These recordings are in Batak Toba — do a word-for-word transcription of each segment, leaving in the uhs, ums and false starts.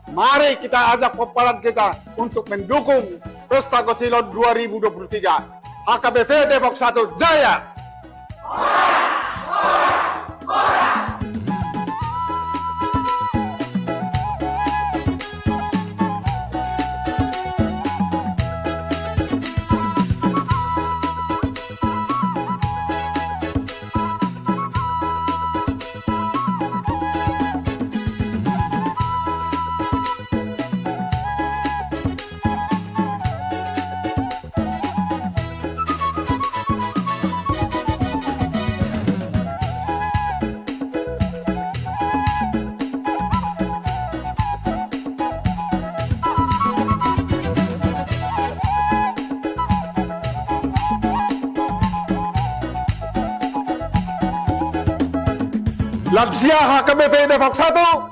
Mari kita ajak pomparan kita untuk mendukung Pesta Gotilon dua ribu dua puluh tiga. H K B P Depok satu jaya! Lansia H K B P Depok satu.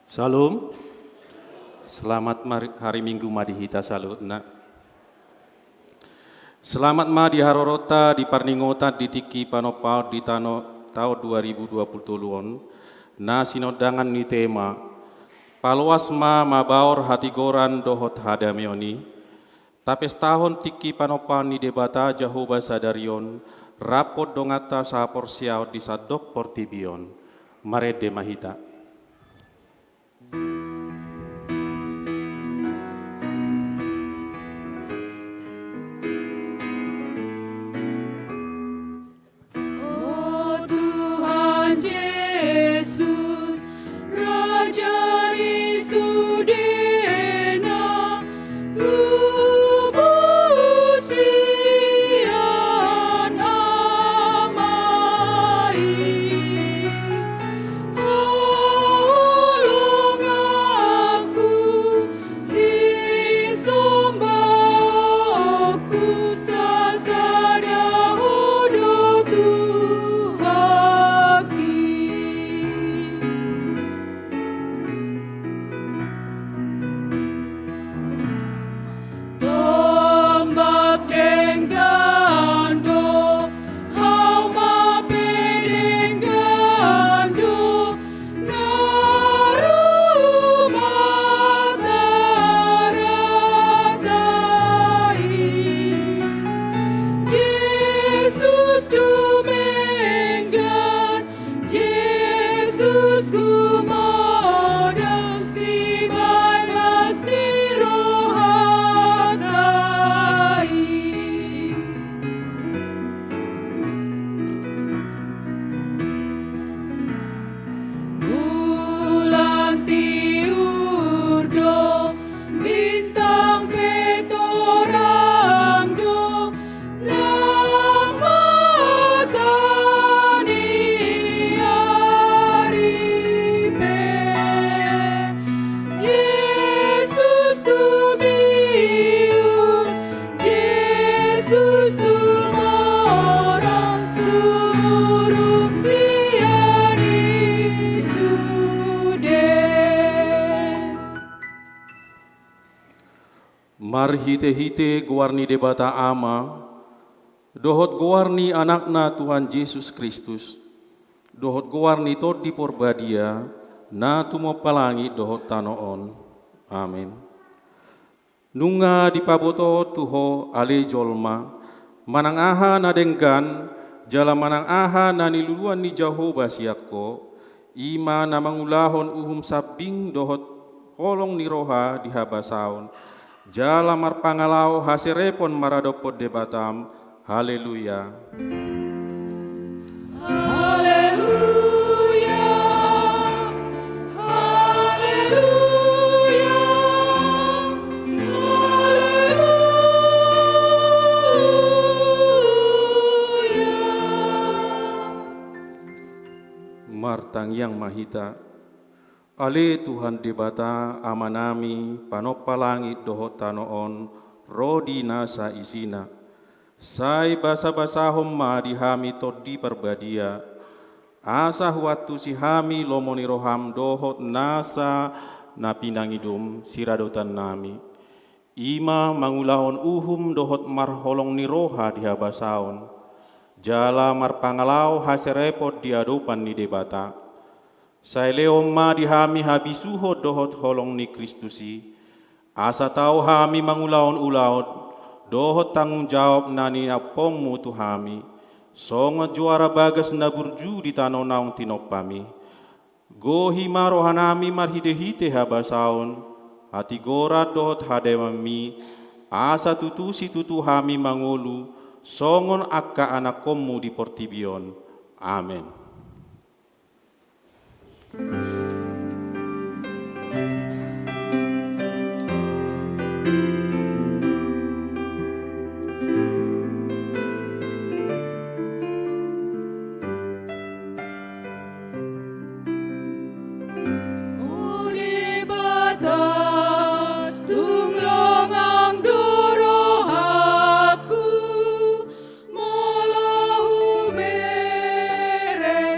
Shalom. Selamat mari, hari Minggu ma di hita saluhutna. Selamat ma di haroronta di parningotan di tingki panompaon di tano taon dua ribu dua puluh tolu on, na sinondangan ni tema, paloas ma mabaor hatigoran dohot hadameon i. Tapestahon tingki panompaon ni Debata Jahowa sadari on, rap donganta sahaporseaon di sandok portibi on. Marende ma hita. O Tuhan Jesus, Raja ni sudena, tubu sian Ama i, haholonganku, sisombaonku, sasada Ho do Tuhangki. Tombak denggan do, hauma pe denggan do, na rumah tarata i. Jesus dumenggan, Jesus gumodang, sibaen las ni rohanta i. Bulan tiur do, bintang pe torang do, nang mata ni ari pe. Jesus tumilur, Jesus tumorang, sumurung sian i sude. Marhitehite goar ni Debata Ama, dohot goar ni Anakna Tuhan Jesus Kristus, dohot goar ni Tondi Porbadia, na tumompa langit dohot tano on. Amen. Nunga dipabotohon tu ho, ale jolma, manang aha na denggan, jala manang aha na niluluan ni Jahowa sian ho, i ma na mangulahon uhum sambing dohot holong ni roha di habasaon, jala marpangalaho haserepon maradophon Debatam. Haleluya. Haleluya. Haleluya. Haleluya. Martangiang ma hita. Ale Tuhan Debata, Amanami, panompa langit dohot tano on, ro di nasa isina. Sai basabasahon ma di hami Tondi Parbadia, asa huantusi hami lomo ni roham dohot nasa na pinangidum siradotannami. I ma mangulahon uhum dohot marholong ni roha di habasaon, jala marpangalaho haserepon di adopan ni Debata. Sai lehon ma di hami habisuhon dohot holong ni Kristus i, asa tau hami mangulahon ulaon dohot tanggung jawab na niampongmu tu hami, songon juara bagas na burju di tano naung tinompami. Gohi ma rohanami marhitehite habasaon, hatigoran dohot hadameonmi, asa tutu situtu hami mangolu songon angka anakkonmu di portibi on. Amen. O Debata, tung longang do rohangku, molo hubereng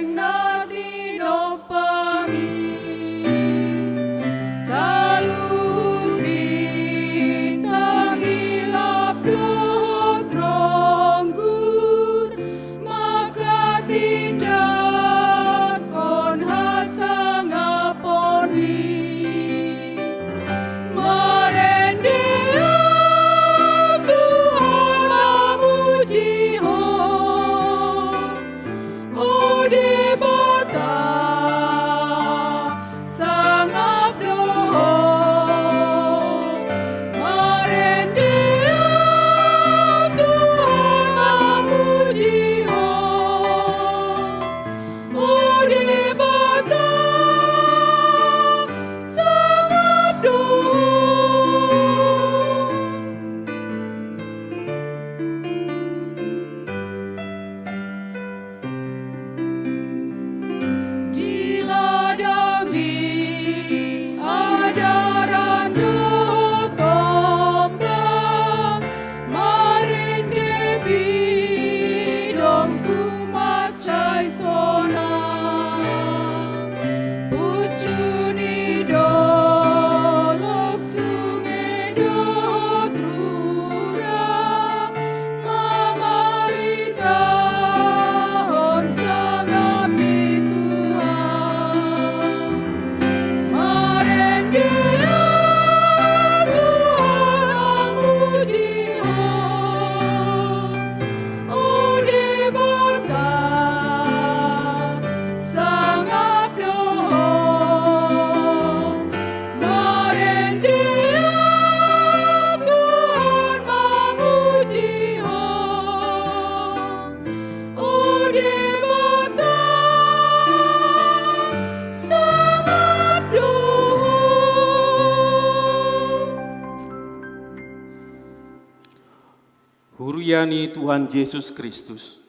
Huria ni Tuhan Jesus Kristus.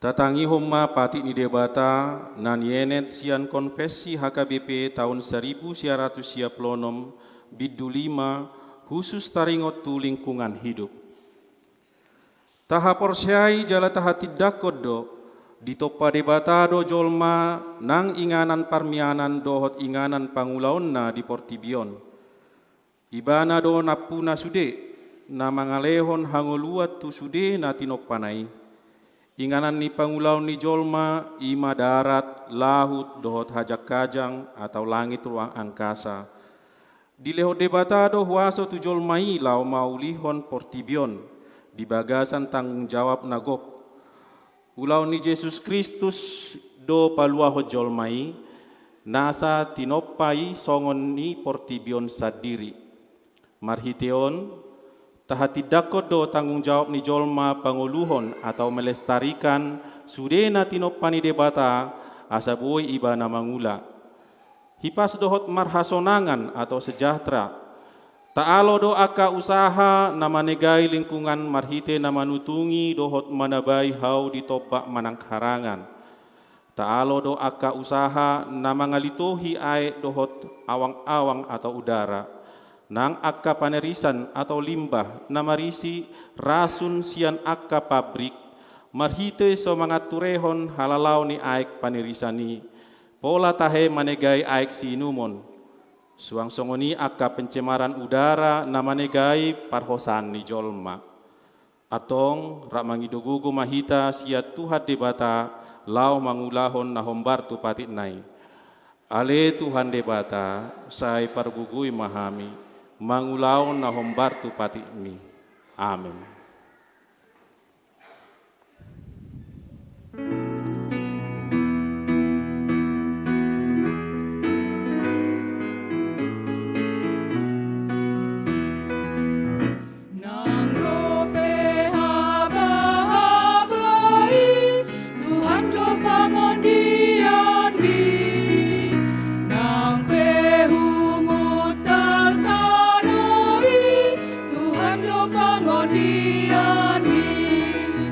Tatangihon ma patik ni Debata, na nienet sian konfessi H K B P taon saribu sia ratus sia pulu onom, bindu lima, husus taringot tu lingkungan hidup. Tahaporseai jala tahatindangkon do, ditompa Debata do jolma nang inganan parmianan dohot inganan pangulaonna di portibi on. Ibana do nampuna sude, na mangalehon hangoluan tu sude na tinompana i. Inganan ni pangulaon ni jolma, i ma darat, laut, dohot hajangkajang, atau langit ruang angkasa. Dilehon Debata do huaso tu jolma i laho maulihon portibi on, di bagasan tanggung jawab na gok. Ulaon ni Jesus Kristus do paluahon jolma i, nasa tinompa i songon ni portibi on sandiri. Marhite on, tahatindangkon do tanggung jawab ni jolma pangoluhon atau melestarikan sude na tinompa ni Debata, asa boi ibana mangula. Hipas dohot marhasonangan atau sejahtera. Taalo do angka usaha na manegai lingkungan marhite na manutungi dohot manabai hau di tombak manang harangan. Taalo do angka usaha na mangalitohi aek dohot awang-awang atau udara. Nang angka panerisan atau limbah na marisi rasun sian angka pabrik, marhite so manganturehon halalaon ni aek panerisan i. Pola tahe manegai aek siinumon. Suang songon i angka pencemaran udara na manegai parhosaan ni jolma. Antong, rap mangido gogo ma hita sian Tuhan Debata, laho mangulahon na hombar tu patikna i. Ale Tuhan Debata, sai pargogoi ma hami, mangulahon na hombar tu patikmi. Amen. Nang ro pe habahaba i, Tuhan do pangondianmi. Nang pe humuntal tano i, Tuhan do pangondianmi.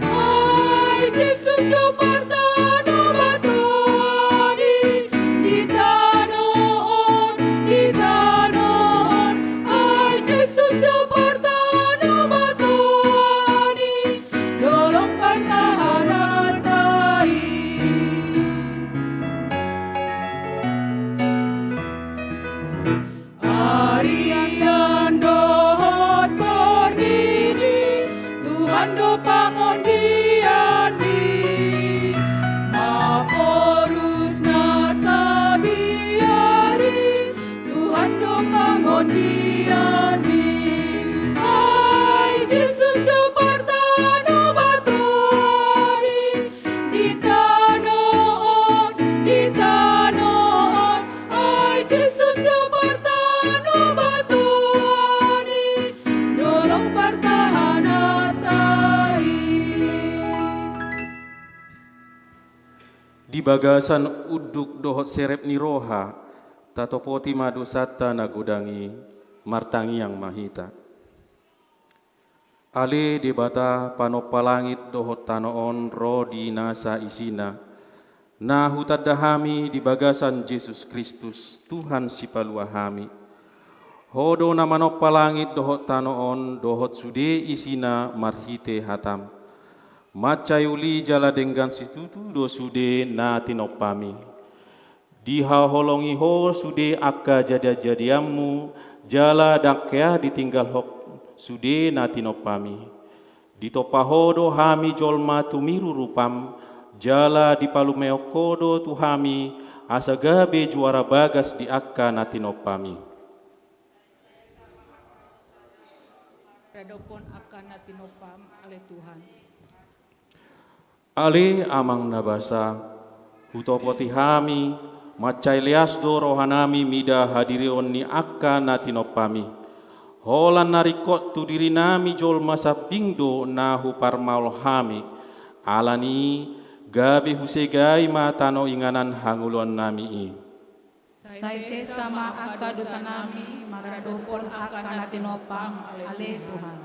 Ai Jesus do partanobatan i, di tano on, di tano on. Ai Jesus do partanobatan i, dolok partahananta i. Arian dohot borngin i, Tuhan do pangondianmi. Maporus na sabiar i, Tuhan do pangondianmi. Ai Jesus do partanobatan i, di tano on, di tano on. Ai Jesus do partanobatan i, dolok partahananta i. Di bagasan unduk dohot serep ni roha, tatopoti ma dosanta na godang i, martangiang ma hita. Ale Debata, panompa langit dohot tano on ro di nasa isina, na hutanda hami di bagasan Jesus Kristus, Tuhan Sipalua hami. Ho do na manompa langit dohot tano on dohot sude isina marhite hatam. Mansai uli jala denggan situtu do sude na tinompami. Dihaholongi Ho sude angka jadejadejamMu, jala ndang hea ditinggal Ho sude na tinompami. Ditompa Ho do hami jolma tumiru rupam, jala dipalumeon Ho do tu hami, asa gabe juara bagas di angka na tinompami. Radophon angka na tinompam, ale Tuhan. Ale Amang na basa, hutopoti hami, mansai leas do rohanami mida hadirion ni angka na tinompami. Holan na ringkot tu dirinami jolma sambing do na huparmaol hami, alani i gabe husegai ma tano inganan hangoluannami i. Sai sesa ma angka dosanami maradophon angka na tinompam, ale Tuhan.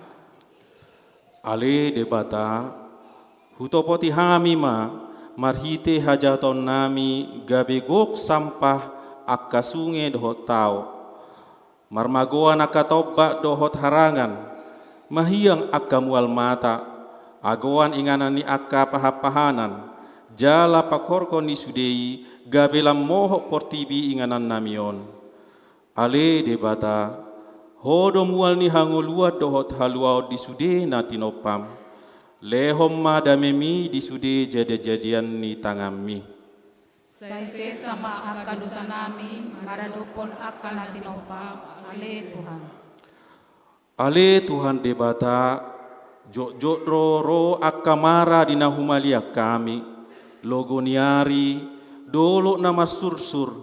Ale Debata, hutopoti hami ma marhite hajahatonnami gabe gok sampah angka sunge dohot tao. Marmagoan angka tombak dohot harangan, mahiang angka mual mata, agoan inganan ni angka pahanpahanan, jala pangkorhon ni sude i gabe lam mohop portibi inganannami on. Ale Debata, Ho do mual ni hangoluan dohot haluaon di sude na tinompam. Lehon ma damemi di sude jadejadejadian ni tanganmi. Sai sesa ma angka dosanami maradophon angka na tinompam, ale Tuhan. Ale Tuhan Debata, jotjot do ro angka mara di na humaliang hami, logo ni ari, dolok na marsursur,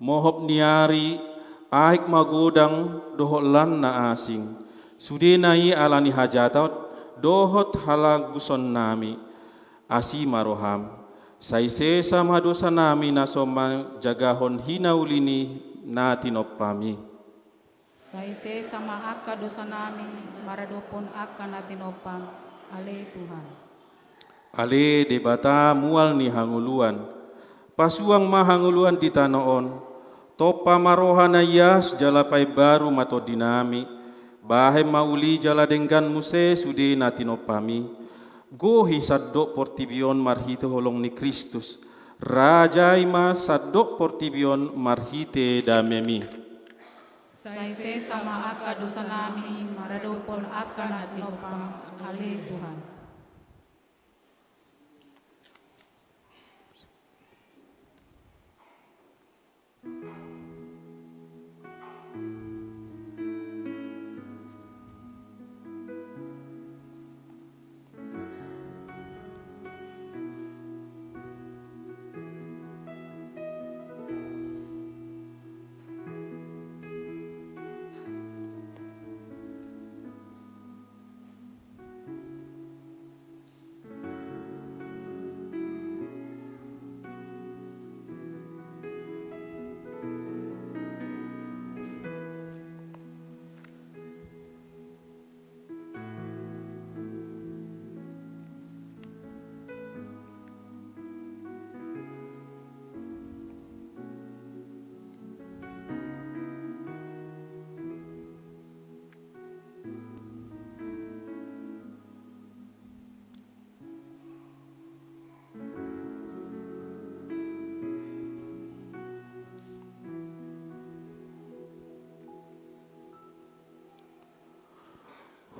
mohop ni ari, aek magodang dohot lan na asing. Sudena i ala ni hajahaton dohot halangusonnami. Asi ma roham, sai sesa ma dosanami na so manjagahon hinauli ni na tinompami. Sai sesa ma angka dosanami maradophon angka na tinompam, ale Tuhan. Ale Debata mual ni hangoluan, pasuang ma hangoluan di tano on, tompa ma roha na ias jala paimbaru ma tondinami, bahen ma uli jala denggan muse sude na tinompami, gohi sandok portibi on marhite holong ni Kristus, rajai ma sandok portibi on marhite damemi. Sai sesa ma angka dosanami maradophon angka na tinompam, ale Tuhan.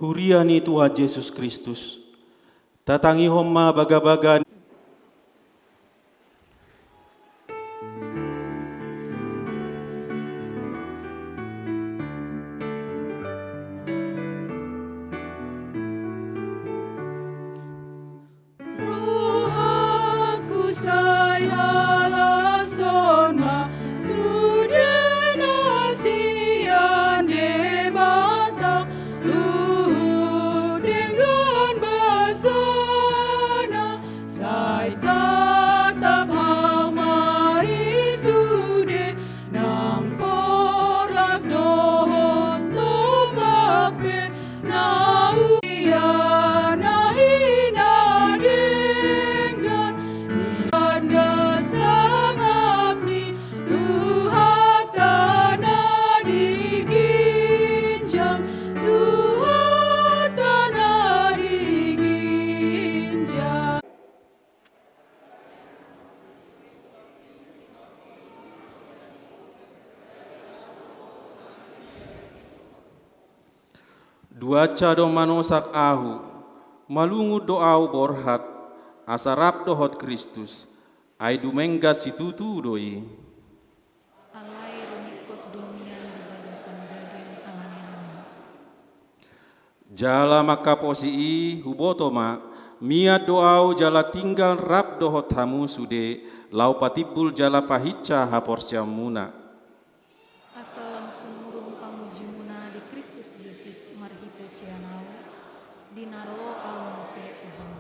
Huria ni Tuhan Jesus Kristus, tatangihon ma bagabaga. Rohangku sai halashon ma sude na sian Debata, luhut denggan basana, sai tatap hauma i sude. Nang porlak dohot tombak pe na uliana i na denggan, tanda sangap ni Tuhanta na di ginjang, Tuhanta na di ginjang. Duansa do manosak ahu, malungun do ahu borhat, asa rap dohot Kristus, ai dumenggan situtu do i. Alai ringkot do mian di bagasan daging ala ni hami. Jala mangkaposi i, huboto ma, mian do ahu jala tinggal rap dohot hamu sude, laho patimbul jala pahinsa haporseaonmuna. Asa lam sumurung pamujimuna di Kristus Jesus marhite sian ahu, di na ro ahu muse tu hamu.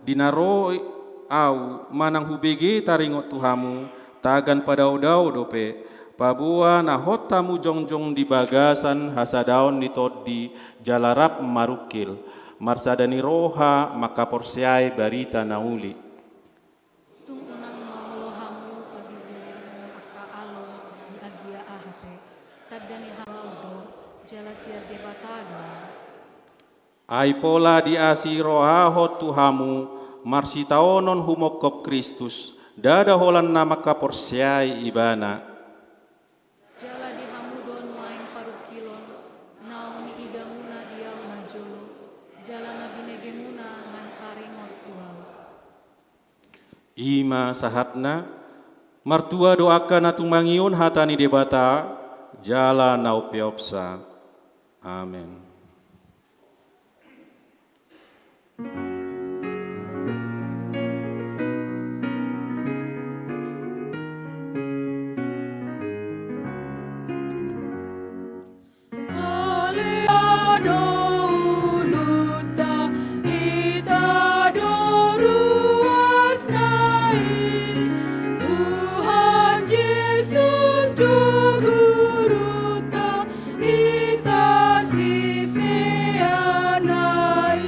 Di na ro ahu manang hubege taringot tu hamu, tagan padaodao dope, Paboa na hot hamu jongjong di bagasan hasadaon ni tondi jala rap marungkil, marsada ni roha mangkaporseai barita na uli. Tung unang ma olo hamu pabibirangi angka alo di agia aha pe, tanda ni hamaol do, jala sian Debata do. Ai pola diasi rohahon tu hamu, marsitaonon humongkop Kristus, ndada holan na mangkaporseai Ibana. Jala di hamu do nuaeng parungkilon, naung niidamuna di ahu najolo, jala na binegemuna naeng taringot tu ahu. I ma sahatna, martua do angka na tumangihon hata ni Debata, jala na umpeopsa. Amen. Ale ado ulunta, hita do ruasna i, Tuhan Jesus do gurunta, hita siseanna i.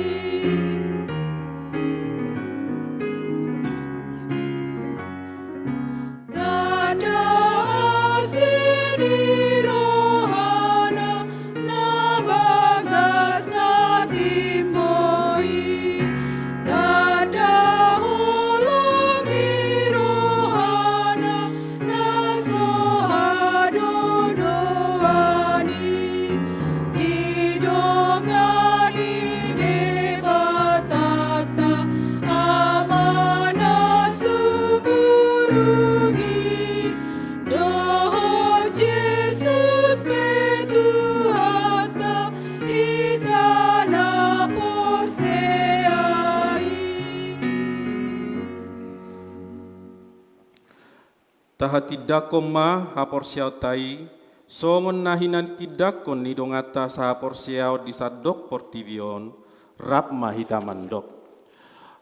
Tanda asi ni rohana na bagas na timbo i, tanda holong ni rohana na so hadodoan i. Didongani Debatanta Ama na sumurung i, dohot Jesus pe Tuhanta, hita na porsea i. Tahatindangkon ma haporseaonta i, songon na hinatindangkon ni donganta sahaporseaon di sandok portibi on, rap ma hita mandok.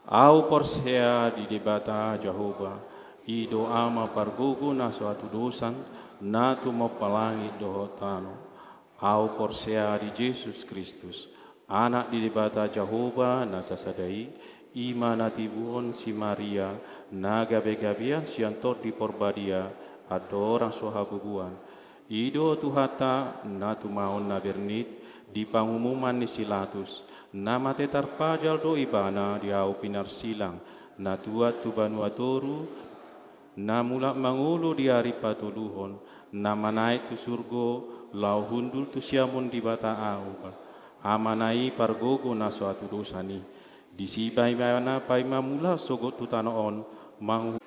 Ahu porsea di Debata Jahowa, i do Ama pargogo na so hatudosan, na tumompa langit dohot tano. Ahu porsea di Jesus Kristus, Anak ni Debata Jahowa na sasada i, i ma na tibuhon si Maria, na gabegabean sian Tondi Porbadia, andorang so habubuan. I do Tuhanta, na tumaon na bernit, di pangumuman ni si Latus, na mate tarpajal do Ibana di ahu pinarsilang, na tuat tu banua toru, na mulak mangolu di ari patoluhon, na manaek tu surgo, laho hundul tu siamun Debata Ama, Amana i pargogo na so hatudosan i. Disi ma Ibana paima mulak sogot tu tano on, mangu-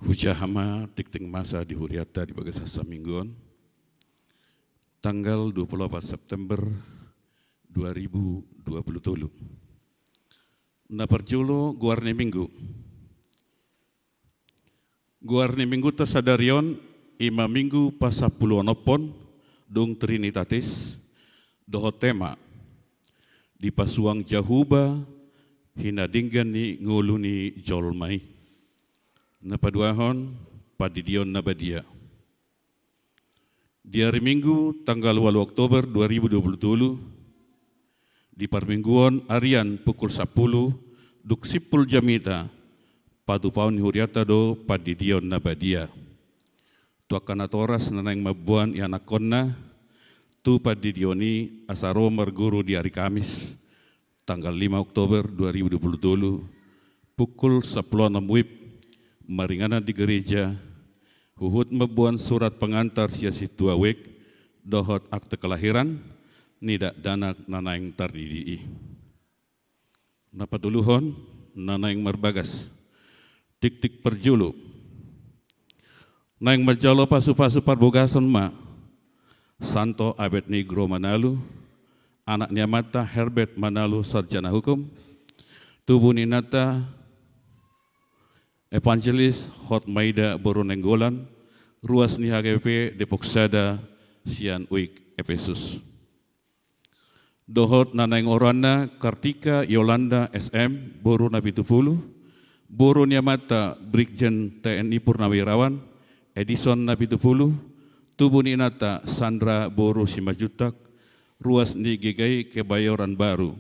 Hujaha ma tingting masa di hurianta di bagasan saminggu on, tanggal dua puluh opat September dua ribu dua puluh tolu. Na parjolo, goar ni minggu. Goar ni minggunta sadari on i ma Minggu pasampuluonomhon dung Trinitatis, dohot tema: Dipasuang Jahowa hinadenggan ni ngolu ni jolma i. Na paduahon, Pandidion na Badia. Di ari Minggu tanggal ualu Oktober dua ribu dua puluh tolu, di parmingguon arian pukul sampulu dung simpul jamita, patupaon ni hurianta do Pandidion na Badia. Tu angka natoras na naeng mamboan ianakhonna tu pandidion i asa ro marguru di ari Kamis, tanggal lima Oktober dua ribu dua puluh tolu, pukul sampulu onom WIB, maringanan di gereja, huhut mamboan surat pengantar sian sintua wijk dohot akte kelahiran ni dakdanak na naeng tardidi i. Na patoluhon, na naeng marbagas. Tingting parjolo, naeng manjalo pasupasu parbagason ma Santo Abednego Manalu, anak ni amanta Herbert Manalu, sarjana hukum, tubu ni inanta Evangelis Hotmaida boru Nainggolan, ruas ni HKBP Depok Sada, sian wijk Epesus. Dohot na naeng oroanna Kartika Yolanda S M boru Napitupulu, boru ni amanta Brigjen TNI Purnawirawan Edison Napitupulu, tubu ni inanta Sandra boru Simanjuntak, ruas ni GKI Kebayoran Baru.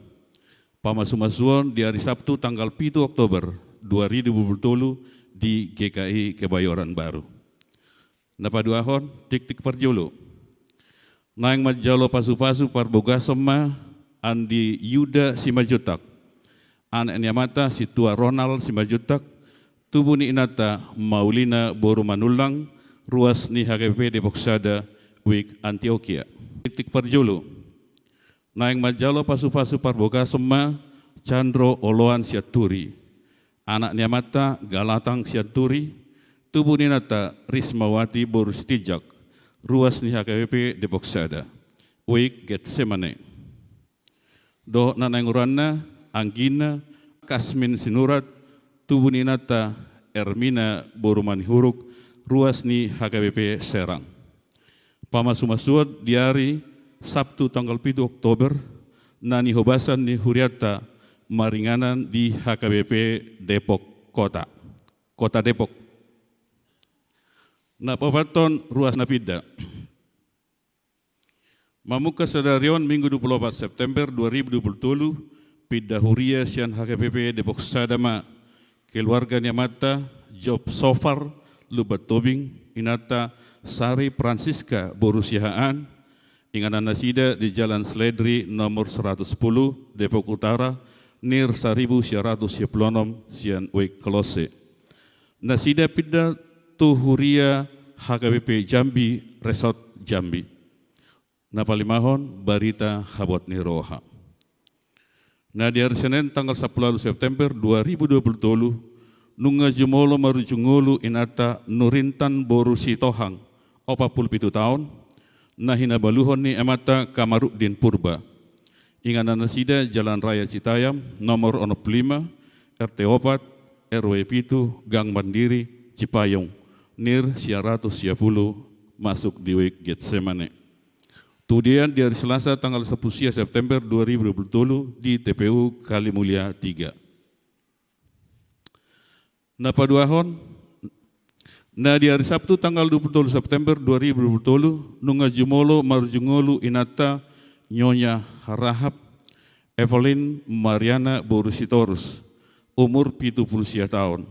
Pamasumasuon di ari Sabtu tanggal pitu Oktober dua ribu dua puluh tolu di GKI Kebayoran Baru. Na paduahon, tingting parjolo, naeng manjalo pasupasu parbagason ma Andi Yuda Simanjuntak, anak ni amanta Sintua Ronald Simanjuntak, tubu ni inanta Maulina boru Manullang, ruas ni HKBP Depok Sada, wijk Antiokia. Tingting parjolo, naeng manjalo pasupasu parbagason ma Chandro Oloan Sianturi, anak ni amanta Galatang Sianturi, tubu ni inanta Rismawati boru Sitinjak, ruas ni HKBP Depok Sada, wijk Getsemane. Dohot na naeng oroanna anggina Kasmin Sinurat, tubu ni inanta Ermina boru Manihuruk, ruas ni HKBP Serang. Pamasumasuon di ari Sabtu tanggal pitu Oktober, na nihobasan ni hurianta maringanan di HKBP Depok Kota, Kota Depok. Na paopathon, ruas na pinda. Mamungka sadari on Minggu dua puluh opat September dua ribu dua puluh tolu, pinda huria sian HKBP Depok Sada ma keluarga ni amanta Job Sofar Lumban Tobing, inanta Sari Francisca boru Siahaan, inganan nasida di Jalan Seledri nomor seratus sepuluh, Depok Utara, nir saribu sia ratus sia pulu onom, sian wijk Kolose. Nasida pinda tu huria HKBP Jambi, Resort Jambi. Na palimahon, barita habot ni roha. Na di ari Senen tanggal sampulu ualu September dua ribu dua puluh tolu, nunga jumolo marujung ngolu inanta Nurintan boru Sitohang, opat pulu pitu taon, na hinabaluhon ni amanta Kamaruddin Purba. Inganan nasida Jalan Raya Citayam, nomor onom pulu lima, RT opat, RW pitu, Gang Mandiri, Cipayung, nir sia ratus sia pulu, masuk di wijk Getsemane. Tudian di ari Selasa tanggal sampulu sia September dua ribu dua puluh tolu di TPU Kalimulia tiga. Na paduahon, na di ari Sabtu tanggal dua pulu tolu September dua ribu dua pulu tolu, nunga jumolo marujung ngolu inanta Nyonya Harahap Evelyn Mariana boru Sitorus, umur pitu pulu sia taon,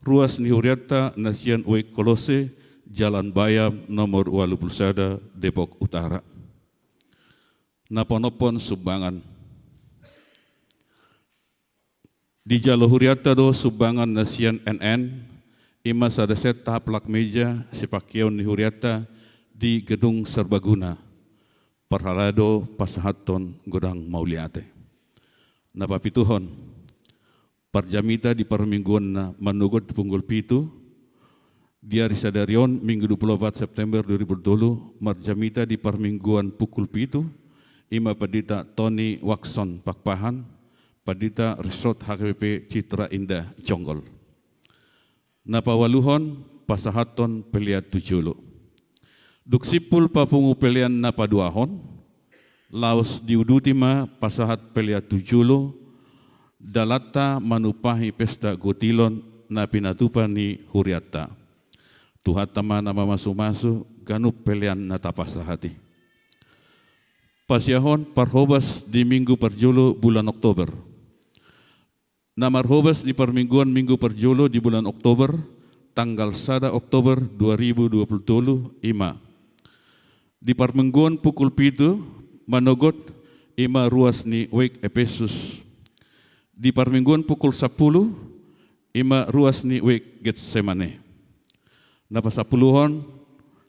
ruas ni hurianta na sian wijk Kolose, Jalan Bayam nomor ualu pulu sada, Depok Utara. Na paonomhon, sumbangan. Dijalo hurianta do sumbangan na sian NN, i ma sada set taplak meja sipangkeon ni hurianta di Gedung Serbaguna, parhalado pasahathon godang mauliate. Na papituhon, parjamita di parmingguon na manogot di punggol pitu, Di ari sadari on, Minggu dua puluh opat September dua ribu dua puluh tolu, marjamita di parmingguan pukul pitu, i ma Pandita Tony Wakson Pakpahan, Pandita Resort H K B P Citra Indah Jonggol. Na paualuhon, pasahathon pelean tu jolo. Dung simpul papungu pelean na paduahon, laos diuduti ma pasahat pelean tu jolo, dalanta manumpahi pesta gotilon na pinatupa ni hurianta. Tuhanta ma na mamasumasu ganup pelean na tapasahat i. Pasiahon parhobas di minggu parjolo bulan Oktober. Na marhobas di parmingguan minggu parjolo di bulan Oktober, tanggal sada Oktober dua ribu dua puluh tolu, i ma: di parmingguan pukul pitu manogot, i ma ruas ni wijk Epesus. Di parmingguan pukul sampulu, i ma ruas ni wijk Getsemane. Na pasampuluhon,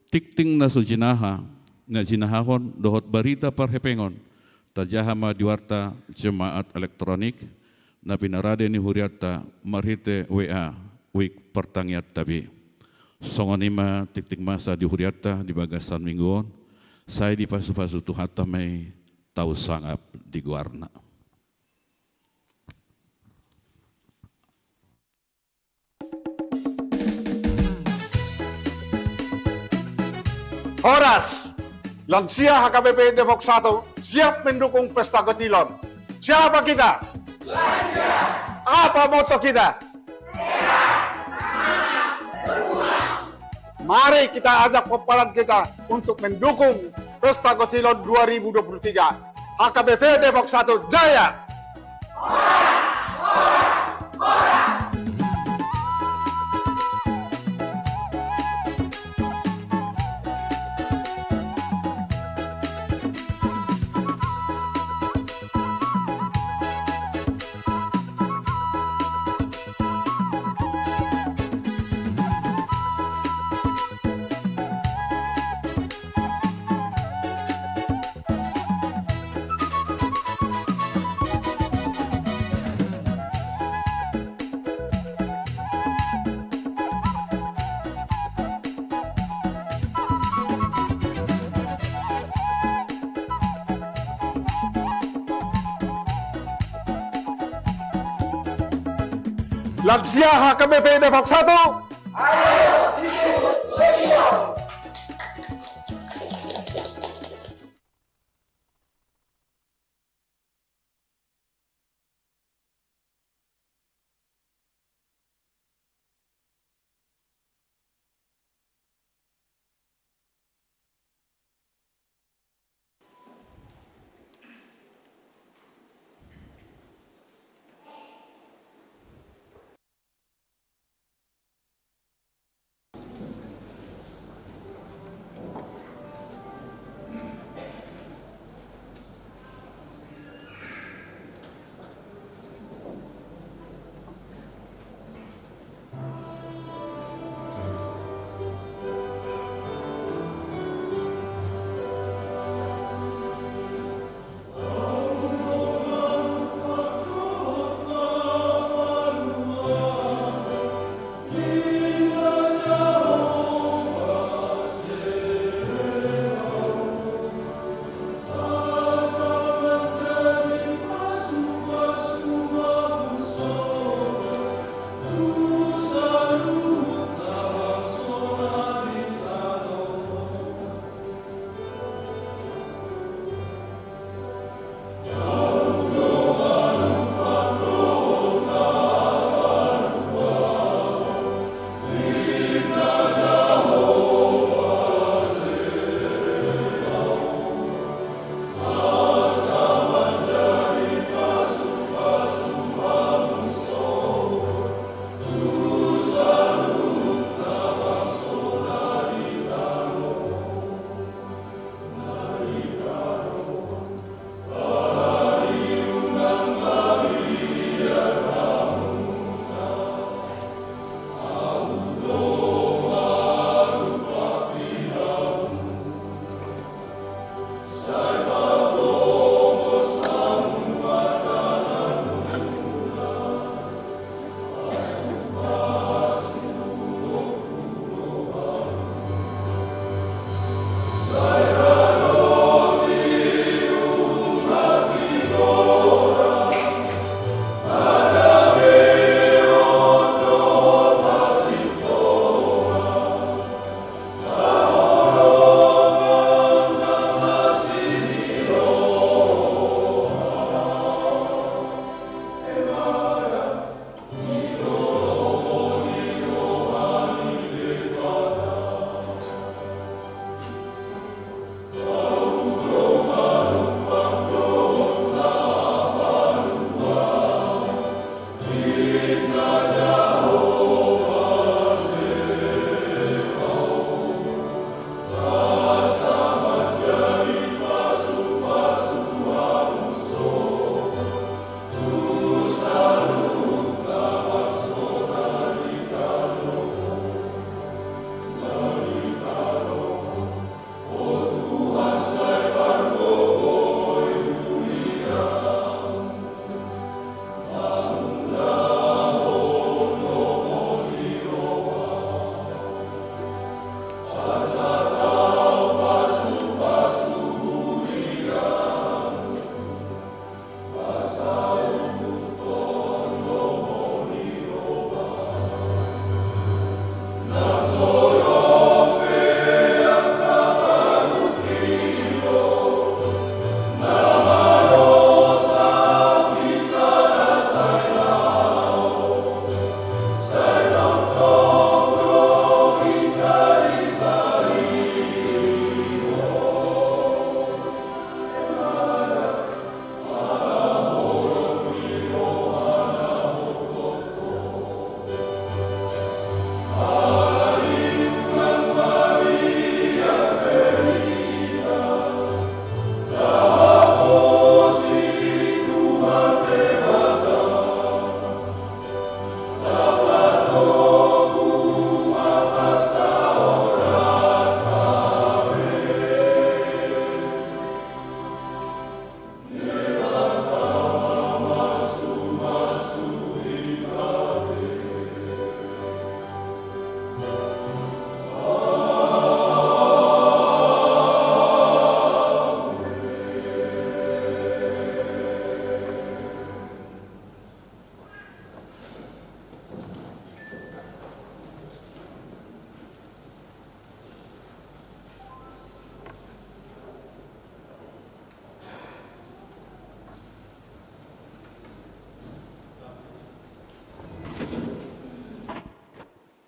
tingting na so jinaha, na jinahahon dohot barita parhepengon, tajaha ma di warta Jemaat Elektronik na pinarade ni hurianta marhite W A, wijk partangiangta be. Songon i ma tingting masa di hurianta di bagasan minggu on, sai dipasupasu Tuhanta ma i, tau sangap di goarna. Horas! Lansia H K B P Depok satu siap mendukung pesta gotilon. Siapa kita? Lansia! Apa moto kita? Mari kita ajak pomparan kita untuk mendukung pesta gotilon dua ribu dua puluh tiga. H K B P Depok satu jaya! Lansia H K B P Depok satu.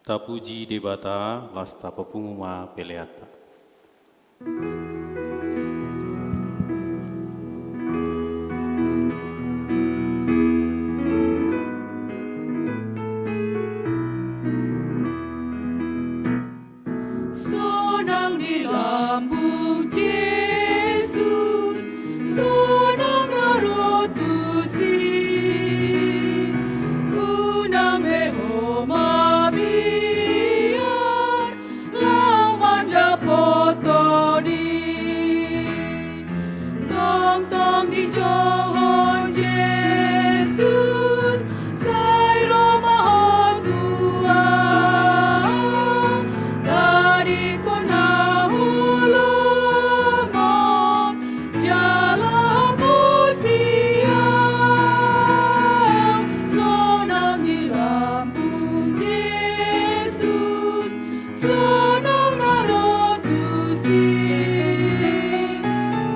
Tapuji Debata, laos tapapungu ma peleanta. Sonang di lambung Jesus, sonang na ro tusi. Unang be ho mabiar laho mandapothon i. Tongtong dijouhon Jesus, sai ro ma ho tu ahu, tadingkon haholomon jala hamusian. Sonang di lambung Jesus, sonang na ro tusi.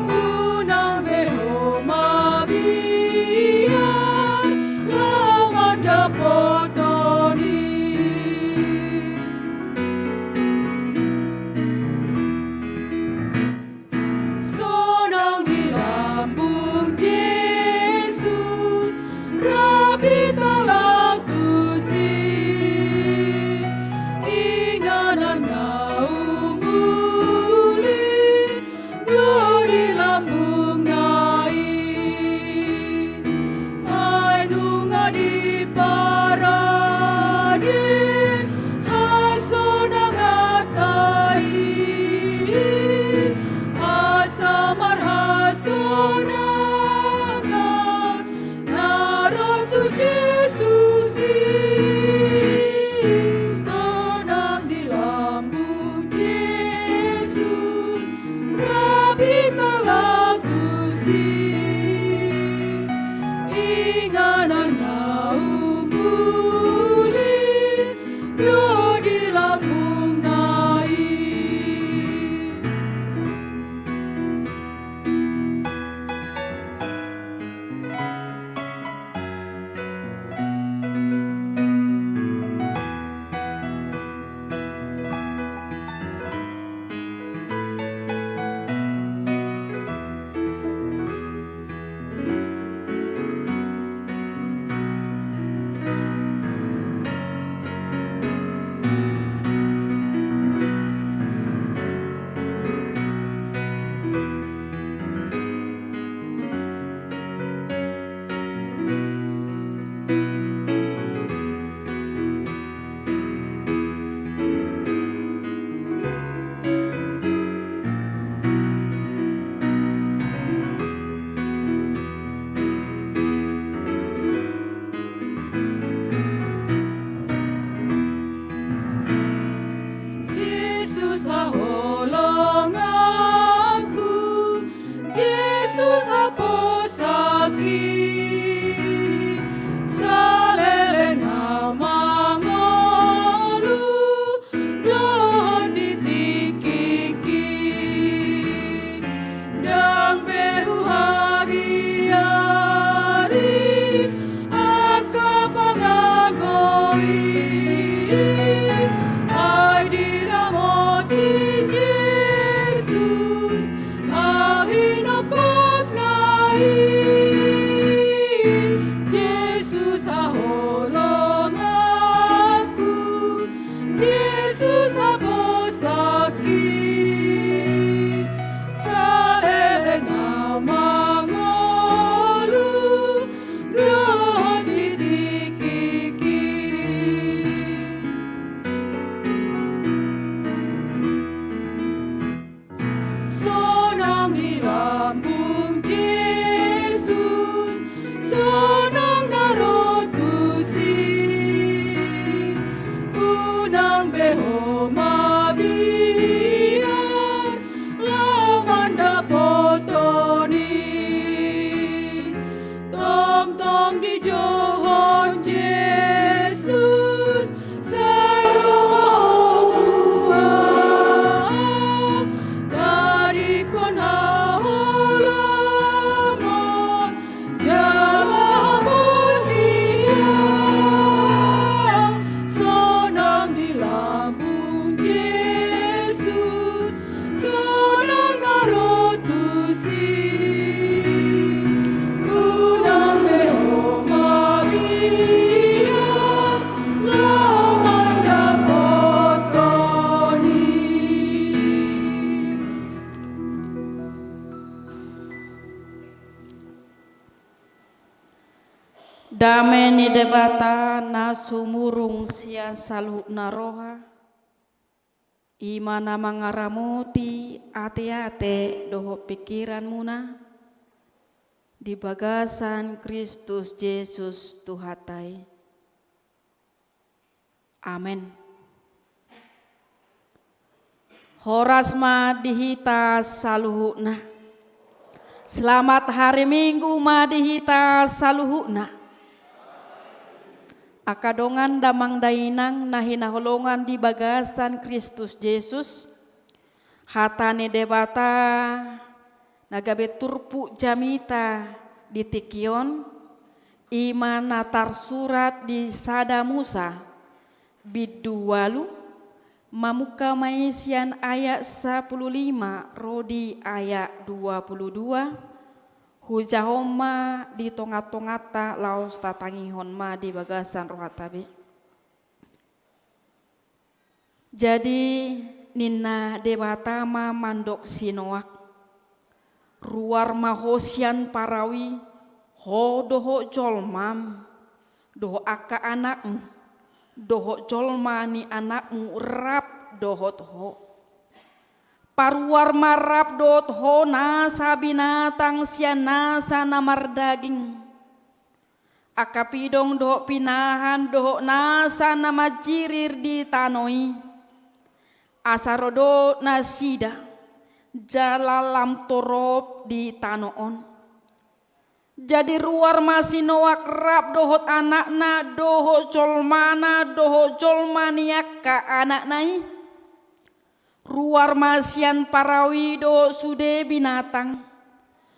Unang be ho mabiar laho mandapothon i. Sonang di lambung Jesus, rapi talang tusi. Inganan na umuli do di lambungna i. Ai nunga diparade hasonanganta i, asa marhasonangan na ro tu Jesus i. Sonang di lambung Jesus, rapi talang tusi. Inganan na umuli do di lambungna i. Jesus haholonganku, Jesus haposakki, saleleng ahu mangolu dohot di tingkingki. Ndang be huhabiari angka pangago i, ai diramoti Jesus ahu hinongkopna i. Jesus haholonganku, Jesus haposakki, saleleng ahu mangolu dohot di tingkingki. Debata na sumurung sian saluhutna roha, i ma na mangaramoti ateate dohot pingkiranmuna di bagasan Kristus Jesus Tuhanta i. Amen. Horas ma di hita saluhutna. Selamat hari Minggu ma di hita saluhutna. Angka dongan, damang dainang na hinaholongan di bagasan Kristus Jesus, hata ni Debata na gabe turpuk jamita di tingki on, i ma na tarsurat di Sada Musa, bindu ualu, mamungka ma i sian ayat sampulu lima ro di ayat dua pulu dua, hujahon ma di tonga-tonganta laos tatangihon ma di bagasan rohanta be. Jadi ninna Debata ma mandok si Noak: Ruar ma ho sian parau i, ho dohot jolmam, dohot angka anakmu, dohot jolma ni anakmu rap dohot ho. Paruar ma rap dohot ho nasa binatang sian nasa na mardaging, angka pidong dohot pinahan dohot nasa na manjirir di tano i, asa rodot nasida jala lam torop di tano on. Jadi ruar ma si Noak rap dohot anakna dohot jolmana dohot jolma ni angka anakna i. Ruar ma sian parau i dohot sude binatang,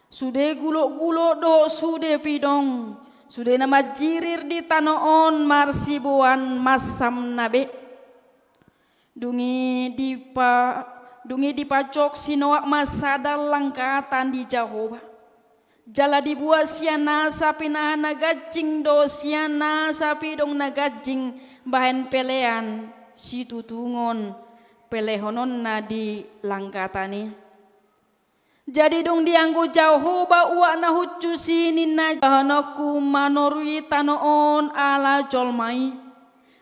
sude gulok-gulok dohot sude pidong, sude na manjirir di tano on marsiboan mansamna be. Dung i dipa-, dung i dipajok si Noak ma sada langkatan di Jahowa. Jala dibuat sian nasa pinahan na ganjing dohot sian nasa pidong na ganjing bahen pelean situtungon pelehononna di langkatan i. Jadi dung dianggo Jahowa uak na hushus i ninna, jahononku manoru i tano on ala jolma i.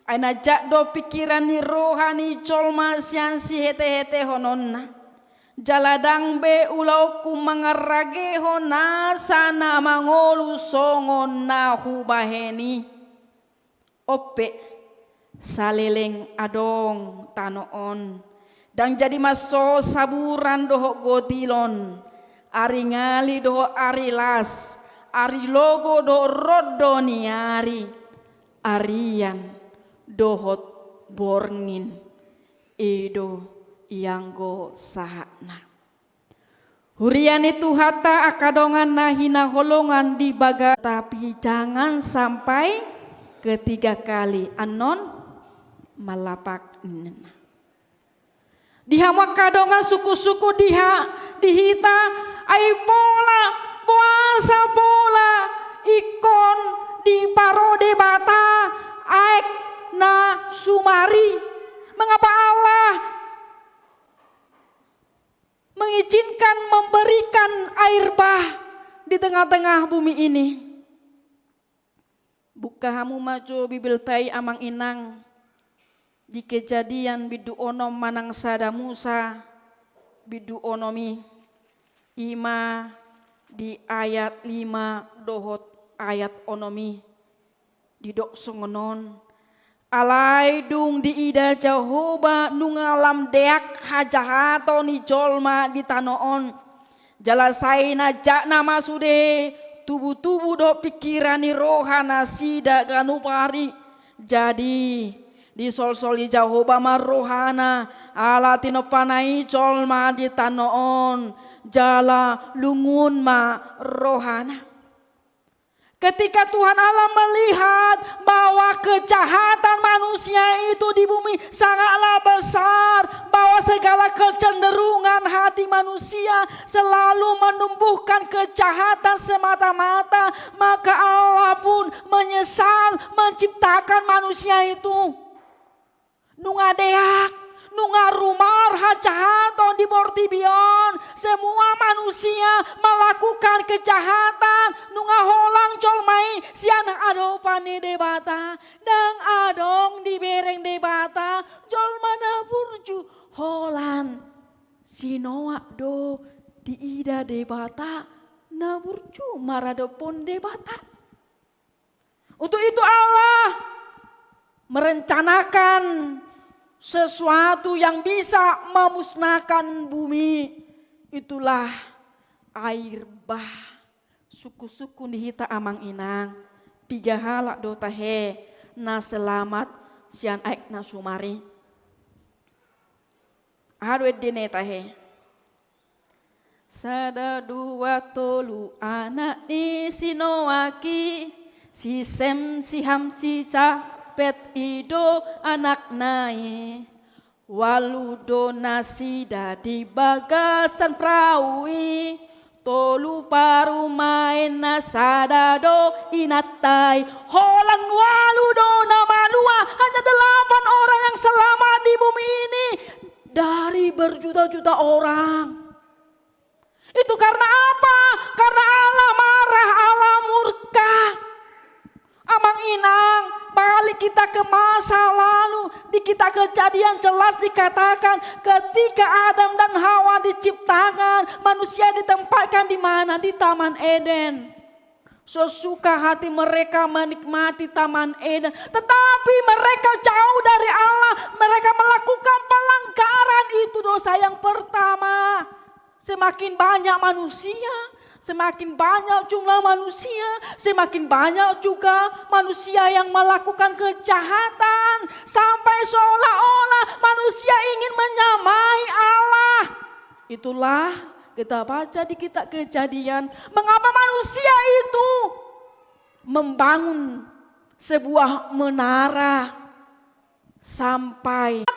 Ai na jat do pingkiran ni roha ni jolma sian sihetehetehononna. Jala ndang be ulaonku mangarragehon nasa na mangolu songon na hubahen i. On pe, saleleng adong tano on, ndang jadi ma so saburan dohot gotilon, ari ngali dohot ari las, ari logo dohot rondo ni ari, arian dohot borngin. I do ianggo sahatna. Huria ni Tuhanta, angka dongan na hinaholongan di baga, tapi jangan sampai ketiga kali. Annon malapak ninna. Di hamu angka dongan, suku-suku di ha-, di hita, ai pola, boasa pola ingkon diparo Debata aek na sumari? Mengapa Allah mengizinkan, memberikan air bah di tengah-tengah bumi ini? Buka hamu ma jo Bibelta i, amang inang, di Kejadian bindu onom manang Sada Musa bindu onom i, i ma di ayat lima dohot ayat onom i. Didok songon on: Alai dung diida Jahowa nunga lam deak hajahaton ni jolma di tano on, jala sai na jatna ma sude tubutubu dohot pingkiran ni roha nasida ganup ari. Jadi disolsoli Jahowa ma rohana ala tinompana i jolma di tano on, jala lungun ma rohana. Ketika Tuhan Allah melihat bahwa kejahatan manusia itu di bumi sangatlah besar, bahwa segala kecenderungan hati manusia selalu menumbuhkan kejahatan semata-mata, maka Allah pun menyesal menciptakan manusia itu. Nunga deak, Nunga rumar hajahaton di portibi on, semua manusia melakukan kejahatan, nunga holang jolma i sian adopan ni Debata, ndang adong dibereng Debata jolma na burju. Holan si Noak do diida Debata na burju maradophon Debata. Untuk itu Allah merencanakan sesuatu yang bisa memusnahkan bumi. Itulah air bah. Sungkun-sungkun di hita amang inang, piga halak do tahe na selamat sian aek na sumar i? Aha do endena tahe? Sada, dua, tolu, anak ni si Noak i, si Sem, si Ham, si Japet, i do anakna i. Ualu do nasida di bagasan prau i, tolu parumaenna, sada do inanta i. Holan ualu do na malua, hanya delapan orang yang selamat di bumi ini dari berjuta-juta orang. Itu karena apa? Karena Allah marah, Allah murka. Amang inang, balik kita ke masa lalu, di kitab Kejadian jelas dikatakan, ketika Adam dan Hawa diciptakan, manusia ditempatkan di mana? Di Taman Eden. Sesuka hati mereka menikmati Taman Eden, tetapi mereka jauh dari Allah, mereka melakukan pelanggaran. Itu dosa yang pertama. Semakin banyak manusia, semakin banyak jumlah manusia, semakin banyak juga manusia yang melakukan kejahatan, sampai seolah-olah manusia ingin menyamai Allah. Itulah kita baca di kitab Kejadian, mengapa manusia itu membangun sebuah menara sampai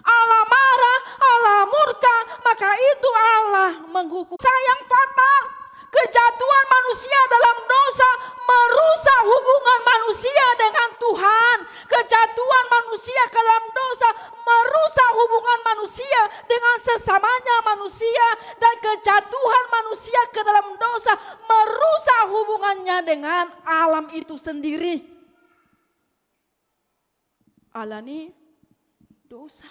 Allah marah, Allah murka, maka itu Allah menghukum. Dosa yang fatal, kejatuhan manusia dalam dosa merusak hubungan manusia dengan Tuhan. Kejatuhan manusia ke dalam dosa merusak hubungan manusia dengan sesamanya manusia, dan kejatuhan manusia ke dalam dosa merusak hubungannya dengan alam itu sendiri. Alani dosa.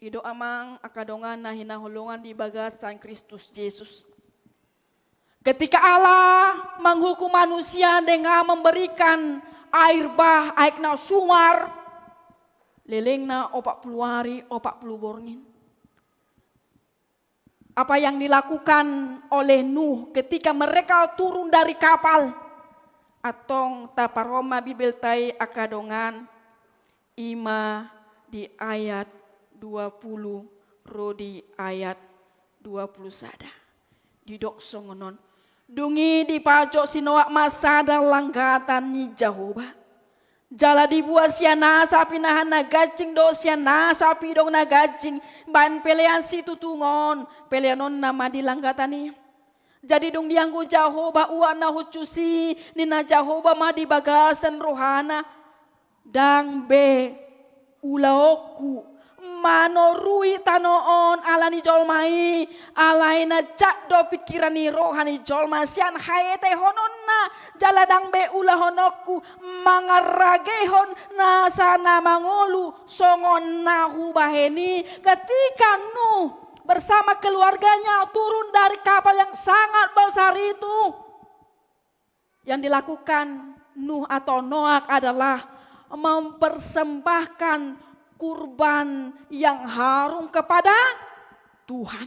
I do amang angka dongan na hinaholongan di bagasan Kristus Jesus. Ketika Allah menghukum manusia dengan memberikan air bah, aek na sumar, lelengna opat pulu ari, opat pulu borngin. Apa yang dilakukan oleh Nuh ketika mereka turun dari kapal? Antong taparhon ma Bibelta i angka dongan, i ma di ayat dua pulu ro di ayat dua pulu sada. Didok songon on. Dung i dipajok si Noak ma sada langgatan ni Jahowa. Jala dibuat sian nasa pinahan na ganjing dohot sian nasa pidong na ganjing, baen pelean situtungon, pelean on nama di langgatan i. Jadi dung dianggo Jahowa uap na hushus i, ninna Jahowa ma di bagasan rohana, ndang be ulaonku manorui tano on ala ni jolma i, alai na jat do pingkiran ni roha ni jolma sian haetehononna, jala ndang be ulahononku mangaragehon nasa na mangolu songon na hubahen i. Ketika Nuh bersama keluarganya turun dari kapal yang sangat besar itu, yang dilakukan Nuh atau Noak adalah mempersembahkan kurban yang harum kepada Tuhan.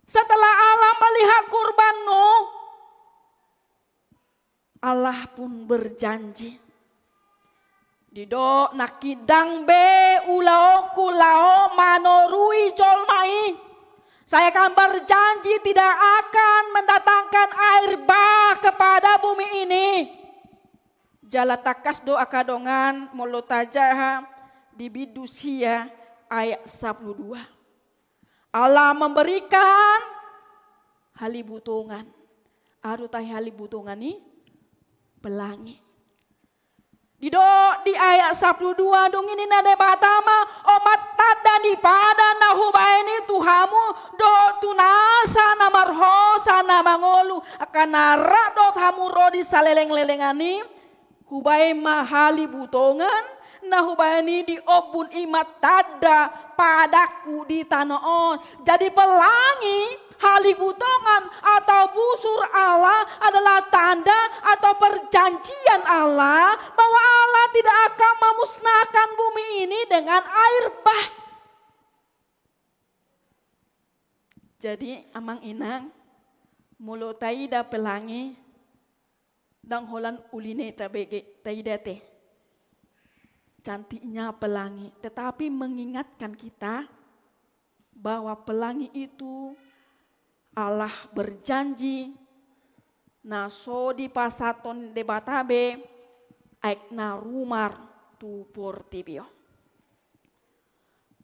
Setelah Allah melihat kurban Nuh, Allah pun berjanji. Didok nangkin, ndang be ulaonku laho manorui jolma i. Saya akan berjanji tidak akan mendatangkan air bah kepada bumi ini. Jala tangkas do angka dongan molo tajaha di bindu sia ayat sapulu dua. Allah memberikan halibutongan. Aha do tahe halibutongan i? Pelangi. Didok di ayat sapuluh dua, dung i ninna Debata ma, on ma tanda ni padan na hubaen i tu hamu dohot tu nasa na marhosa na mangolu, angka na rap dohot hamu ro di saleleng-lelengan i, hubaen ma halibutongan na hubaen i di ombun, i ma tanda padanku di tano on. Jadi pelangi, halibutongan atau busur Allah adalah tanda atau perjanjian Allah bahwa Allah tidak akan memusnahkan bumi ini dengan air bah. Jadi, amang inang, molo taida pelangi, ndang holan ulina i tabege, taida te. Cantiknya pelangi, tetapi mengingatkan kita bahwa pelangi itu Allah berjanji, na so dipasahathon Debata be aek na rumar tu portibi on.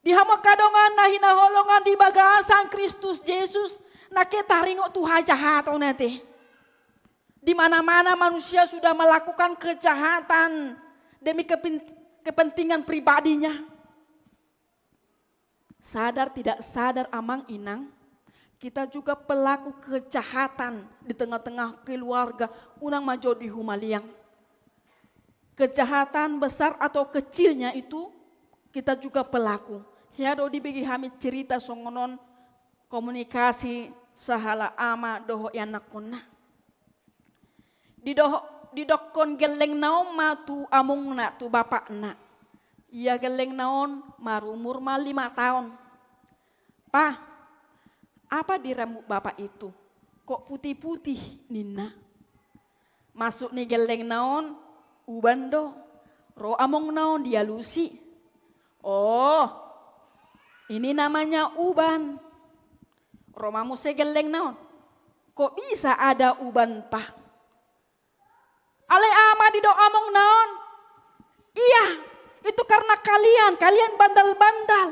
Di hamu angka dongan na hinaholongan di bagasan Kristus Jesus, na ke taringot tu hajahaton ate. Di mana-mana manusia sudah melakukan kejahatan demi kepin-, kepentingan pribadinya. Sadar tidak sadar, amang inang, kita juga pelaku kejahatan di tengah-tengah keluarga, unang ma jolo dihumaliang. Kejahatan besar atau kecilnya itu kita juga pelaku. Hea do dibege hami cerita songon on, komunikasi sahala ama dohot ianakkonna. Didoh-, didokkon gellengna on ma tu amongna, tu bapakna. Ia gellengna on marumur ma lima taon. "Pa, apa di rambut bapak itu? Kok putih-putih?" ninna. Maksud ni gellengna on, uban do. Ro amongna on dialusi. "Oh, ini namanya uban." Ro ma muse gellengna on. "Kok bisa ada uban, Pa?" Alai ama, didok amongna on, "Iya, itu karena kalian, kalian bandal-bandal.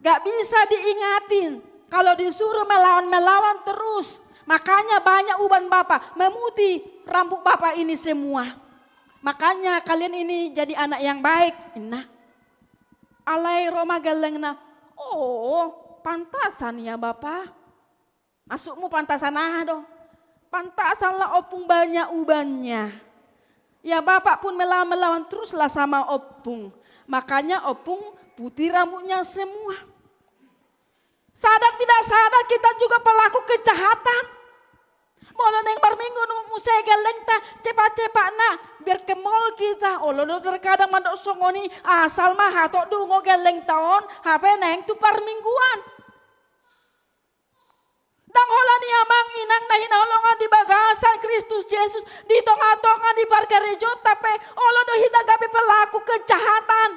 Gak bisa diingatin. Kalau disuruh melawan-melawan terus. Makanya banyak uban bapak, memutih rambut bapak ini semua. Makanya kalian ini jadi anak yang baik," ninna. Alai ro ma gellengna, "Oh, pantasan ya, Bapa." Maksudmu pantasan aha do? Pantasanlah ompung banyak ubannya. Ya, bapak pun melawan-melawan teruslah sama ompung. Makanya ompung putih rambutnya semua. Sadar tidak sadar kita juga pelaku kejahatan. Molo naeng marminggu muse gellengta, cepat-cepatna, biar ke mall kita. Olo do terkadang mandok songon i, asal ma hatop dungo gellengta on, hape naeng tu parmingguan. Ndang holan i, amang inang na hinaholongan di bagasan Kristus Jesus, di tonga-tonga ni pargarejonta pe, olo do hita gabe pelaku kejahatan.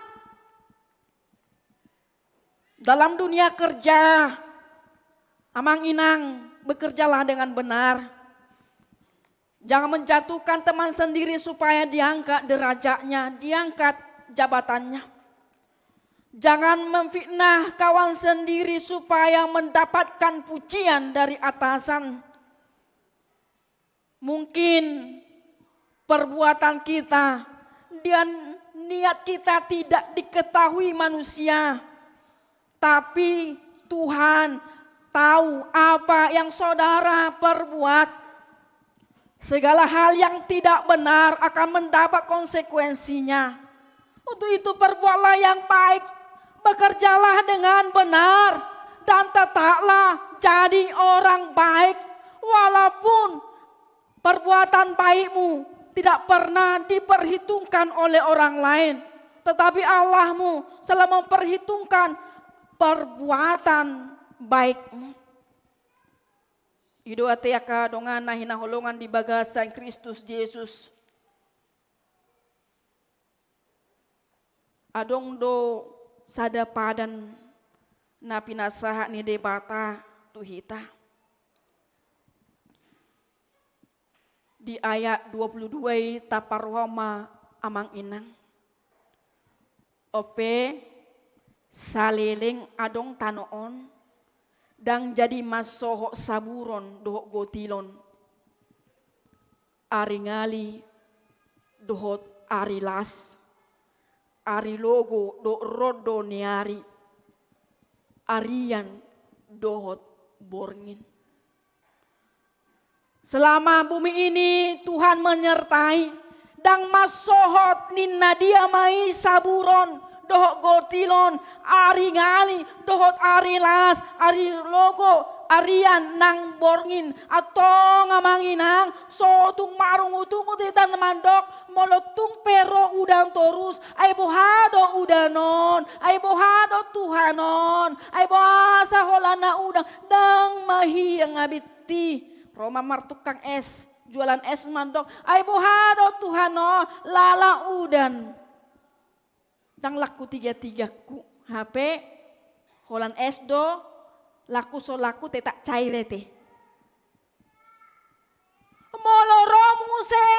Dalam dunia kerja, amang inang, bekerjalah dengan benar. Jangan menjatuhkan teman sendiri supaya diangkat derajatnya, diangkat jabatannya. Jangan memfitnah kawan sendiri supaya mendapatkan pujian dari atasan. Mungkin perbuatan kita dan niat kita tidak diketahui manusia, tapi Tuhan tahu apa yang saudara perbuat. Segala hal yang tidak benar akan mendapat konsekuensinya. Untuk itu, perbuatlah yang baik, bekerjalah dengan benar, dan tetaplah jadi orang baik, walaupun perbuatan baikmu tidak pernah diperhitungkan oleh orang lain, tetapi Allahmu selalu memperhitungkan perbuatan baikmu. I do ate angka dongan na hinaholongan di bagasan Kristus Jesus. Adong do sada padan na pinasahat ni Debata tu hita. Di ayat dua puluh dua i taparroha ma, amang inang. Onpe, saleleng adong tano on, ndang jadi mansohot saburon dohot gotilon, aringali dohot ari las, ari logo dohot rondo ni ari, arian dohot borngin. Selama bumi ini Tuhan menyertai, ndang mansohot ninna dia ma i saburon dohot gotilon, ari ngali dohot ari las, ari logo, arian nang borngin. Antong amang inang, so tung marungutungut hita mandok, molo tung pe ro udan torus, ai boha do udan on, ai boha do Tuhan on, ai boasa holan na udan, ndang mahiang abinti. Ro ma martukang es, jualan es mandok, ai boha do Tuhan on, lala udan. Ndang laku tiga-tigaku, hape holan es do, laku so laku tetap cair ete. Molo ro muse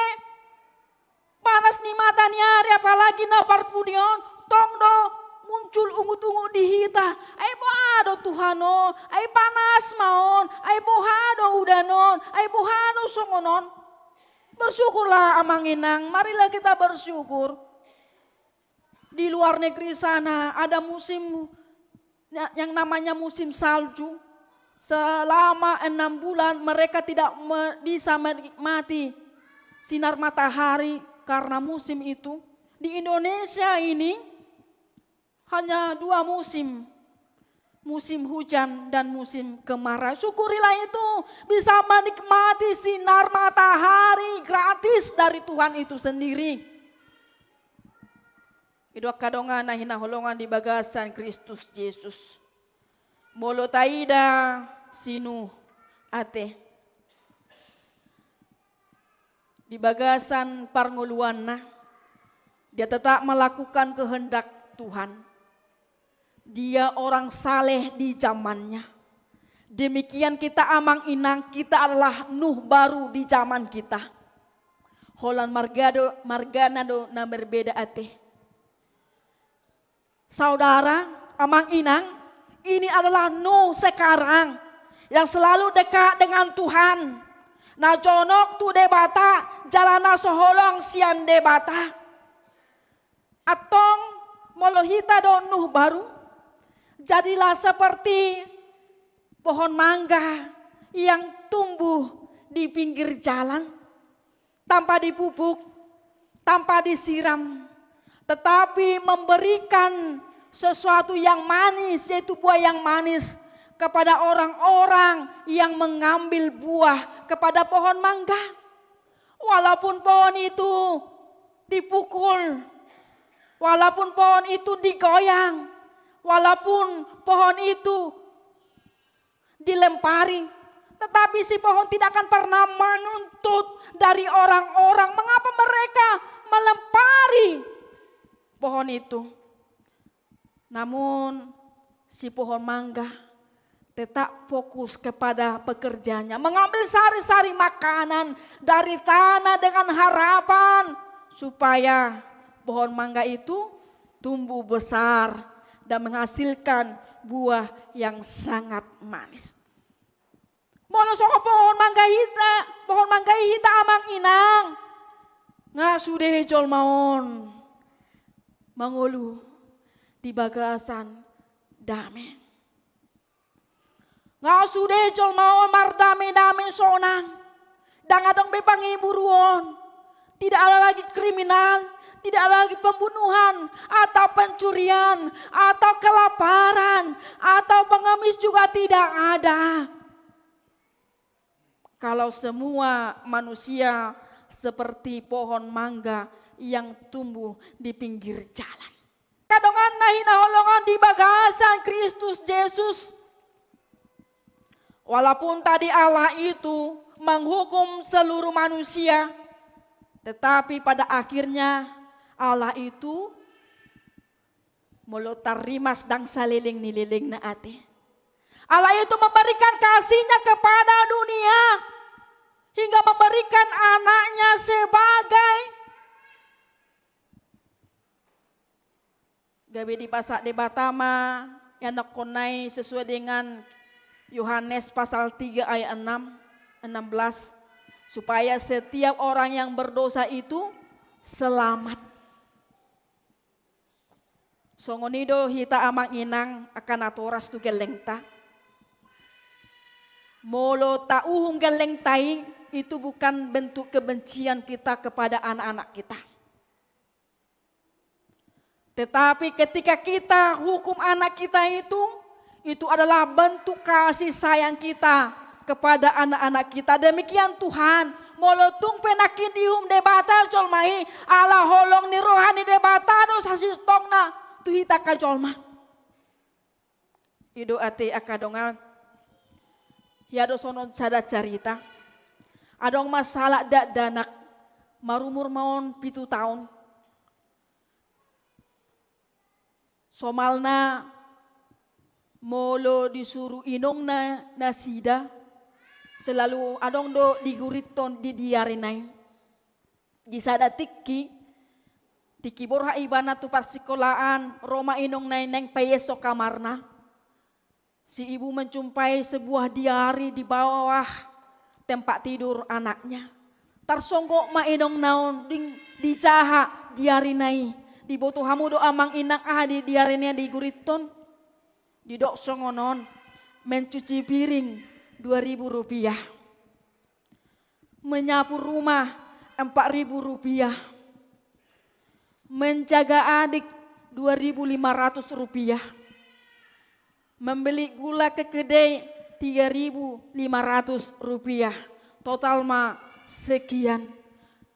panas ni mataniari, apalagi na parpudi on, tong do muncul ungut-ungut di hita. Ai boha do Tuhan on, ai panas ma on, ai boha do udan on, ai boha do songon on. Bersyukurlah amang inang, marilah kita bersyukur. Di luar negeri sana ada musim ya-, yang namanya musim salju. Selama enam bulan mereka tidak me-, bisa menikmati sinar matahari karena musim itu. Di Indonesia ini hanya dua musim, musim hujan dan musim kemarau. Syukurilah itu, bisa menikmati sinar matahari gratis dari Tuhan itu sendiri. I do angka dongan na hinaholongan di bagasan Kristus Jesus. Molo taida si Nuh ate, di bagasan parngoluanna, dia tetap melakukan kehendak Tuhan. Dia orang saleh di zamannya. Demikian kita amang inang, kita adalah Nuh baru di zaman kita. Holan marga do, margana do na berbeda ate. Saudara, amang inang, ini adalah Nuh sekarang yang selalu dekat dengan Tuhan. Na jonok tu Debata, jala na so holong sian Debata. Antong molo hita do Nuh baru, jadilah seperti pohon mangga yang tumbuh di pinggir jalan, tanpa dipupuk, tanpa disiram, tetapi memberikan sesuatu yang manis, yaitu buah yang manis kepada orang-orang yang mengambil buah kepada pohon mangga. Walaupun pohon itu dipukul, walaupun pohon itu digoyang, walaupun pohon itu dilempari, tetapi si pohon tidak akan pernah menuntut dari orang-orang mengapa mereka melempari pohon itu. Namun, si pohon mangga tetap fokus kepada pekerjaannya, mengambil sari-sari makanan dari tanah dengan harapan supaya pohon mangga itu tumbuh besar dan menghasilkan buah yang sangat manis. Molo songon pohon mangga hita, pohon mangga i hita amang inang, nga sude jolma on mangolu di bagasan dame. Nga sude jolma on mardame-dame sonang. Ndang adong be pangiburuon. Tidak ada lagi kriminal, tidak ada lagi pembunuhan, atau pencurian, atau kelaparan, atau pengemis juga tidak ada. Kalau semua manusia seperti pohon mangga yang tumbuh di pinggir jalan. Angka dongan na hinaholongan di bagasan Kristus Jesus. Walaupun tadi Allah itu menghukum seluruh manusia, tetapi pada akhirnya Allah itu molo tarrimas ndang saleleng ni lelengna ate. Allah itu memberikan kasihnya kepada dunia hingga memberikan anaknya sebagai Gabe dipasahat Debata ma ianakkonna i sesuai dengan Yohanes pasal tiga ayat enam, enam belas, supaya setiap orang yang berdosa itu selamat. Songon i do hita amang inang angka natoras tu gellengta. Molo tauhum gellengta i, itu bukan bentuk kebencian kita kepada anak-anak kita. Tetapi ketika kita hukum anak kita itu, itu adalah bentuk kasih sayang kita kepada anak-anak kita. Demikian Tuhan, molo tung pe nangkin diuhum Debata jolma i, ala holong ni roha ni Debata do sasintongna tu hita angka jolma. I do ate angka dongan. Ia do songon sada carita. Adong ma sahalak dakdanak, marumur ma on pitu taon. Somalna molo disuru inongna nasida, selalu adong do digurithon di diarina i. Di sada tingki, tingki borhat ibana tu parsikolaan, ro ma inongna i naeng paiheshon kamarna. Si ibu menjumpai sebuah diari di bawah tempat tidur anaknya. Tarsonggot ma inongna on, dung dijaha diarina i. Diboto hamu do amang inang aha di diarina i digurithon? Didok songon on, mencuci piring dua ribu rupiah. Menyapu rumah empat ribu rupiah. Menjaga adik dua ribu lima ratus rupiah. Membeli gula ke kedai tiga ribu lima ratus rupiah. Total ma sekian.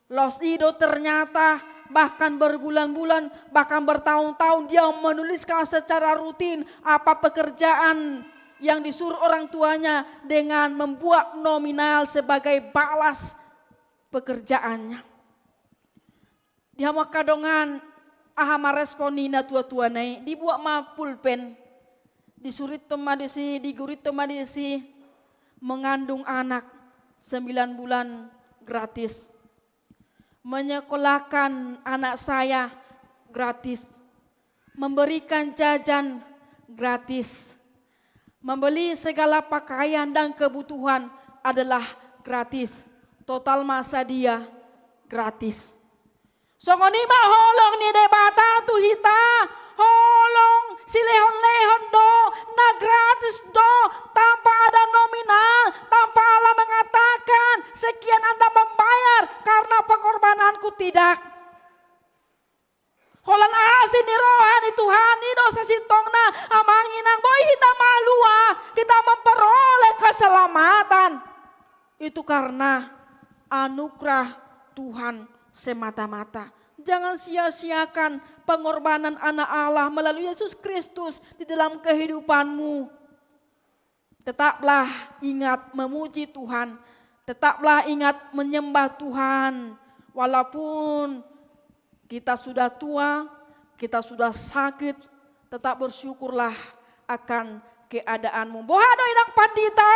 Laos i do ternyata bahkan berbulan-bulan, bahkan bertahun-tahun dia menuliskan secara rutin apa pekerjaan yang disuruh orang tuanya dengan membuat nominal sebagai balas pekerjaannya. Di hamu angka dongan, aha ma respon ni natua-tuana i? Dibuat ma pulpen, disurithon ma disi, digurithon ma disi, mengandung anak sembilan bulan gratis. Menyekolahkan anak saya gratis. Memberikan jajan gratis. Membeli segala pakaian dan kebutuhan adalah gratis. Total ma sadia gratis. Songon i ma holong ni Debata tu hita. Holong silehon-lehon do, na gratis do, tanpa ada nominal, tanpa Allah mengatakan, "Sekian Anda membayar karena pengorbananku," tidak. Holan asi ni roha ni Tuhan i do sasintongna, amang inang, boi hita malua, kita memperoleh keselamatan. Itu karena anugerah Tuhan semata-mata. Jangan sia-siakan pengorbanan Anak Allah melalui Yesus Kristus di dalam kehidupanmu. Tetaplah ingat memuji Tuhan. Tetaplah ingat menyembah Tuhan. Walaupun kita sudah tua, kita sudah sakit, tetap bersyukurlah akan keadaanmu. Boha do inang pandita,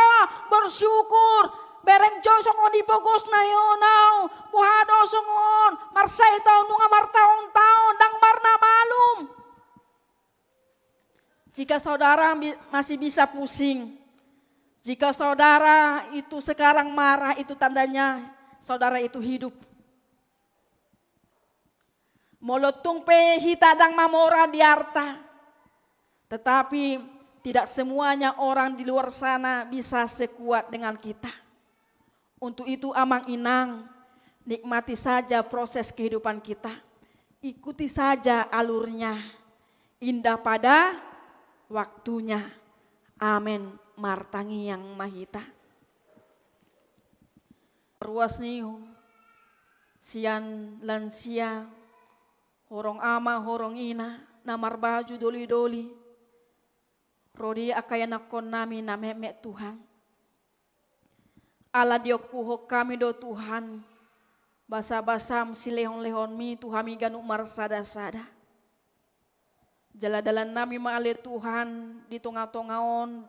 bersyukur. Bereng jo songon i pogosna i on au. Boha do songon, marsahit au nunga martahun-tahun, ndang marna malum. Jika saudara bi-, masih bisa pusing, jika saudara itu sekarang marah, itu tandanya saudara itu hidup. Molo tung pe hita ndang mamora di arta, tetapi tidak semuanya orang di luar sana bisa sekuat dengan kita. Untuk itu, amang inang, nikmati saja proses kehidupan kita. Ikuti saja alurnya. Indah pada waktunya. Amen. Martangiang ma hita. Ruas ni uhum sian lansia, horong ama, horong ina, na marbaju doli-doli, ro di angka ianakkonnami na metmet, Tuhan. Ala diompuhon hami do, Tuhan, basa-basam, silehon-lehonmi tu hami ganup marsada-sada. Jala dalannami ma ale Tuhan di tonga-tonga on,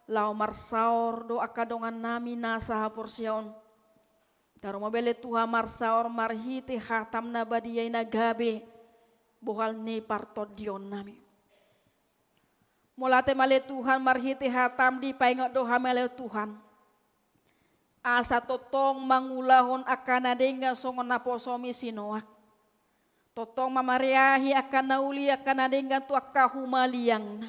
laho marsaor do angka dongannami na sahaporseaon. Tarumabe ale Tuhan marsaor marhite hatam na badia i na gabe bohal ni partondionnami. Mauliate ma ale Tuhan, marhite hatam dipaingot do hami ale Tuhan, asa tongtong mangulahon angka na denggan songon naposomi si Noak. Tongtong mamariahi angka na uli, angka na denggan tu angka humaliangna.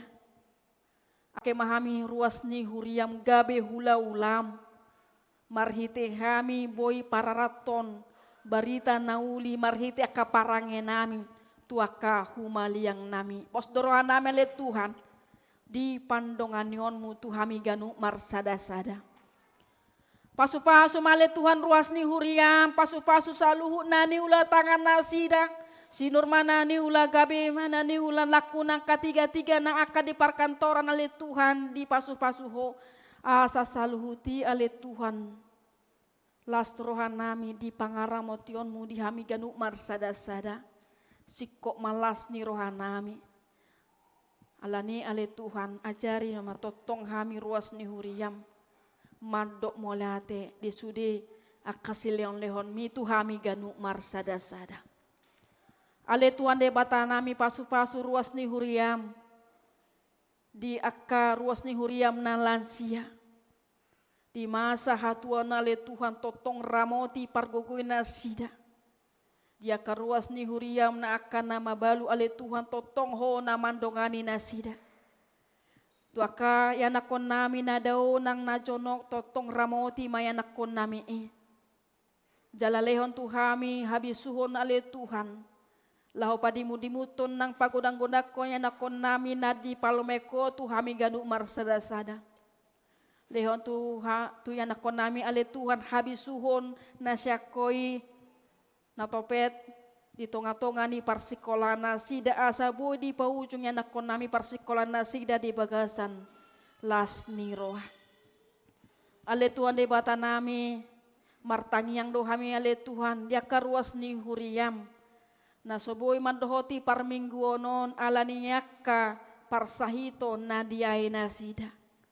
Angke ma hami ruas ni huriam gabe hula-hulam, marhite hami boi pararathon barita na uli marhite angka parangenami tu angka humaliangnami. Pos do rohanami ale Tuhan, di pandonganionmu tu hami ganup marsada-sada. Pasu-pasu ma ale Tuhan ruas ni huriam, pasu-pasu saluhut na niula tangannasida, sinur ma na niula, gabe ma na niula, nangkun angka tiga-tiga na angka di parkantoran ale Tuhan, dipasu-pasu Ho, asa saluhut i ale Tuhan, las rohanami di pangaramotionmu di hami ganup marsada-sada, singkop ma las ni rohanami. Alani i ale Tuhan, ajari ma tongtong hami ruas ni huriam mandok mauliate di sude angka silehon-lehonmi tu hami ganup marsada-sada. Ale Tuhan Debatanami, pasu-pasu ruas ni huriam, di angka ruas ni huriam na lansia. Di masa hatuaon ale Tuhan, tongtong ramoti pargogoi nasida. Di angka ruas ni huriam na angka na mabalu ale Tuhan, tongtong Ho na mandongani nasida. Tu angka ianakkonnami na dao nang na jonok, tongtong ramoti ma ianakkonnami i. Jala lehon tu hami habisuhon ale Tuhan, laho padimu-dimuthon nang pagodang-godangkon ianakkonnami na dipalomohon Ho tu hami ganup marsada-sada. Lehon tu ha-, tu ianakkonnami ale Tuhan habisuhon na sian Ho i, na topet di tonga-tonga ni parsikolaan nasida, asa boi dipaujung ianakkonnami parsikolaan nasida di bagasan las ni roha. Ale Tuhan Debatanami, martangiang do hami ale Tuhan di angka ruas ni huriam, na so boi mandohoti parmingguon on alani angka parsahiton na diae nasida.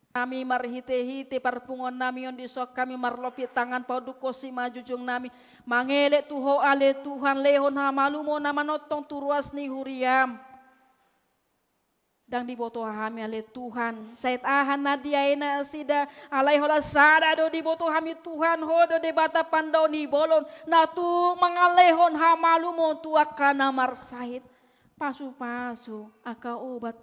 Hami marhite-hite parpunguonnami on, dison hami marlompit tangan, paunduk hami simanjujungnami, mangelek tu Ho ale Tuhan, lehon hamalumon na manongtong tu ruas ni huriam. Ndang diboto hami ale Tuhan sahit aha na diae nasida, alai holan sada do diboto hami Tuhan, Ho do Debata pandao ni bolon, na tuk mangalehon hamalumon tu angka na marsahit. Pasu-pasu angka obat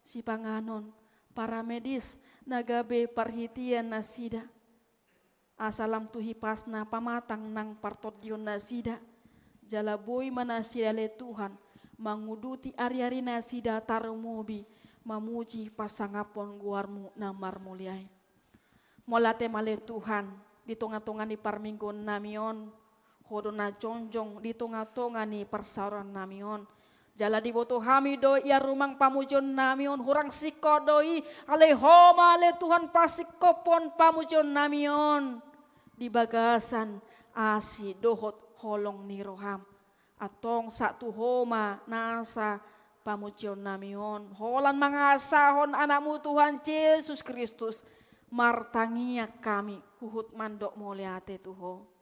sipanganon, paramedis na gabe parhitean nasida, asa lam tu hipasna pamatang nang partondion nasida. Jala boi ma nasida ale Tuhan manguduti ari-ari nasida tarlumobi mamuji pasangaphon goarmu na marmulia i. Mauliate ma ale Tuhan di tonga-tonga ni parmingguonnami on, Ho do na jongjong di tonga-tonga ni parsaorannami on. Jala diboto hami do ia rumang pamujionnami on, hurang singkop do i, alai Ho ma ale Tuhan pasingkophon pamujionnami on di bagasan asi dohot holong ni roham. Antong sahat tu Ho ma nasa pamujionnami on, holan mangasahon Anakmu Tuhan Jesus Kristus, martangiang hami huhut mandok mauliate tu Ho.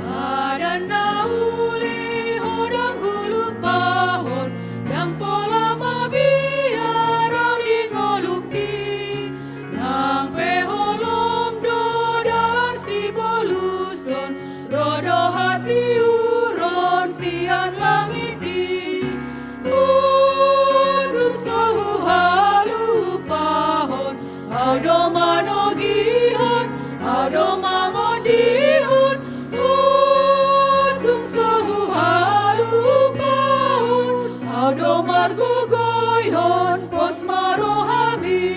Padan na uli Ho ndang hulupahon, ndang pola mabiar au di ngolungki. Nang pe holom do dalan siboluson, ro do hatiuron sian langit i. Ho tung so huhalupahon, au do manogihon, au do mangondihon. Ho tung so huhalupahon, au do margogoihon, pos ma rohami.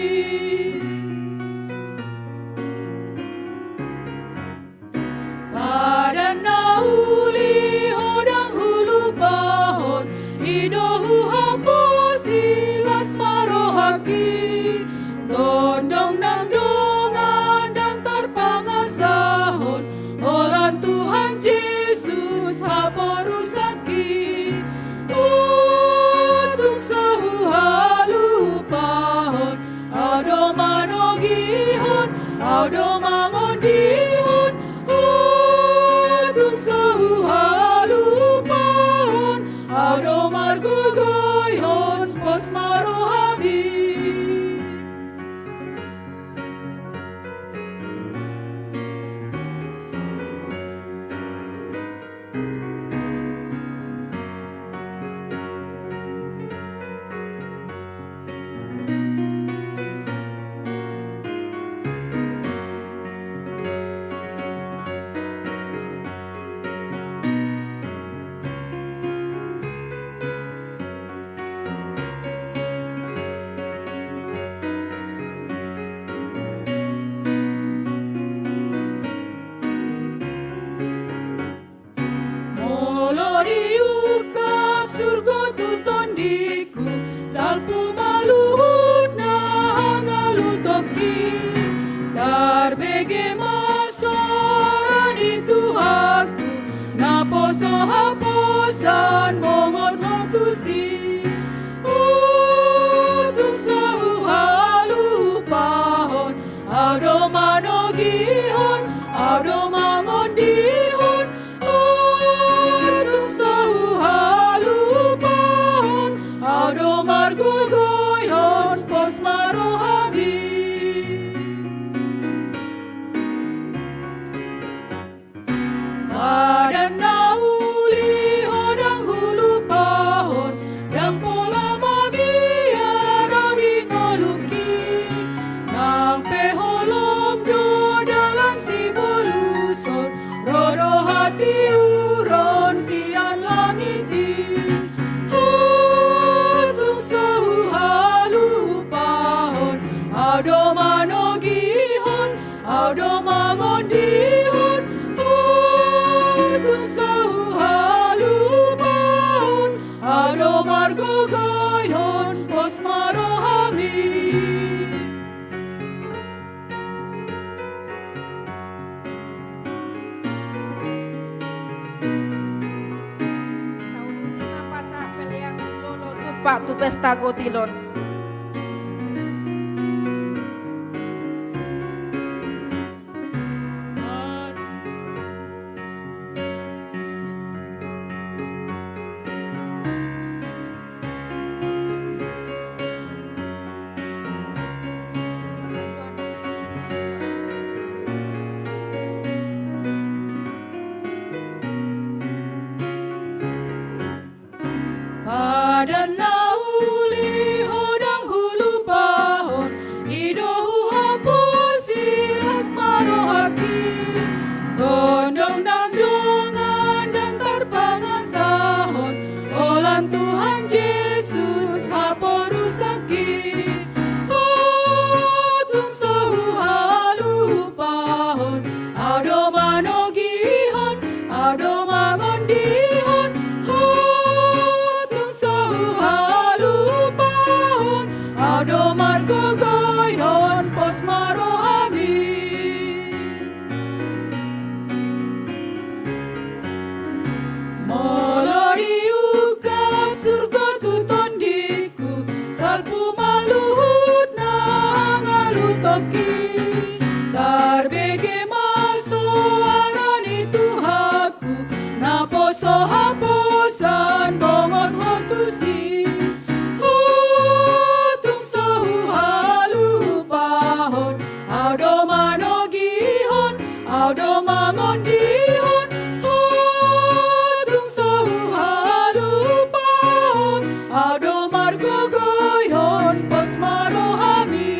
Padan na uli Ho ndang hulupahon, i do huhaposi, las ma rohangki. Tondong nang dongan ndang tarpangasahon, holan Tuhan Jesus haporusangki. Ho tung so huhalupahon, au do manogihon, au do mangondihon. Ho tung so huhalupahon, au do margogoihon, pos ma rohami. Poso haposan bongot ho tusi. Ho tung so huhalupahon. Ahu do manogihon, ahu do mangondihon. Ho tung so huhalupahon. Ahu do margogoihon, pos ma rohami. Padan na uli ho ndang hulupahon, ndang pola mabiar ahu di ngolungki. Nang pe holom do dalan siboluson, ro do hatiuron sian langit i. Ho tung so huhalupahon, ahu do manogihon, ahu do mangondihon. Ho tung so huhalupahon, ahu do margogoihon, pos ma rohami. Tauluti ma pasak pelean tu jolo tumpak tu pesta gotilon. Padan na uli ho ndang hulupahon, i do huhaposi, las ma rohangki. Tondong ndang dongan ndang tarpangasahon, holan Tuhan Jesus haporusangki. Ho tung so huhalupahon, ahu do manogihon, ahu do mangondihon. Ho tung so huhalupahon, ahu do margogoihon, pos ma rohami. Molo diungkap surgo tu tondingku, salpu ma luhutna hangalutongki. Tarbege ma soara ni Tuhanku, naposo haposan bongot ho tusi. Ho tung so huhalupahon, ahu do manogihon, ahu do mangondihon. Ho tung so huhalupahon, ahu do margogoihon, pos ma rohami.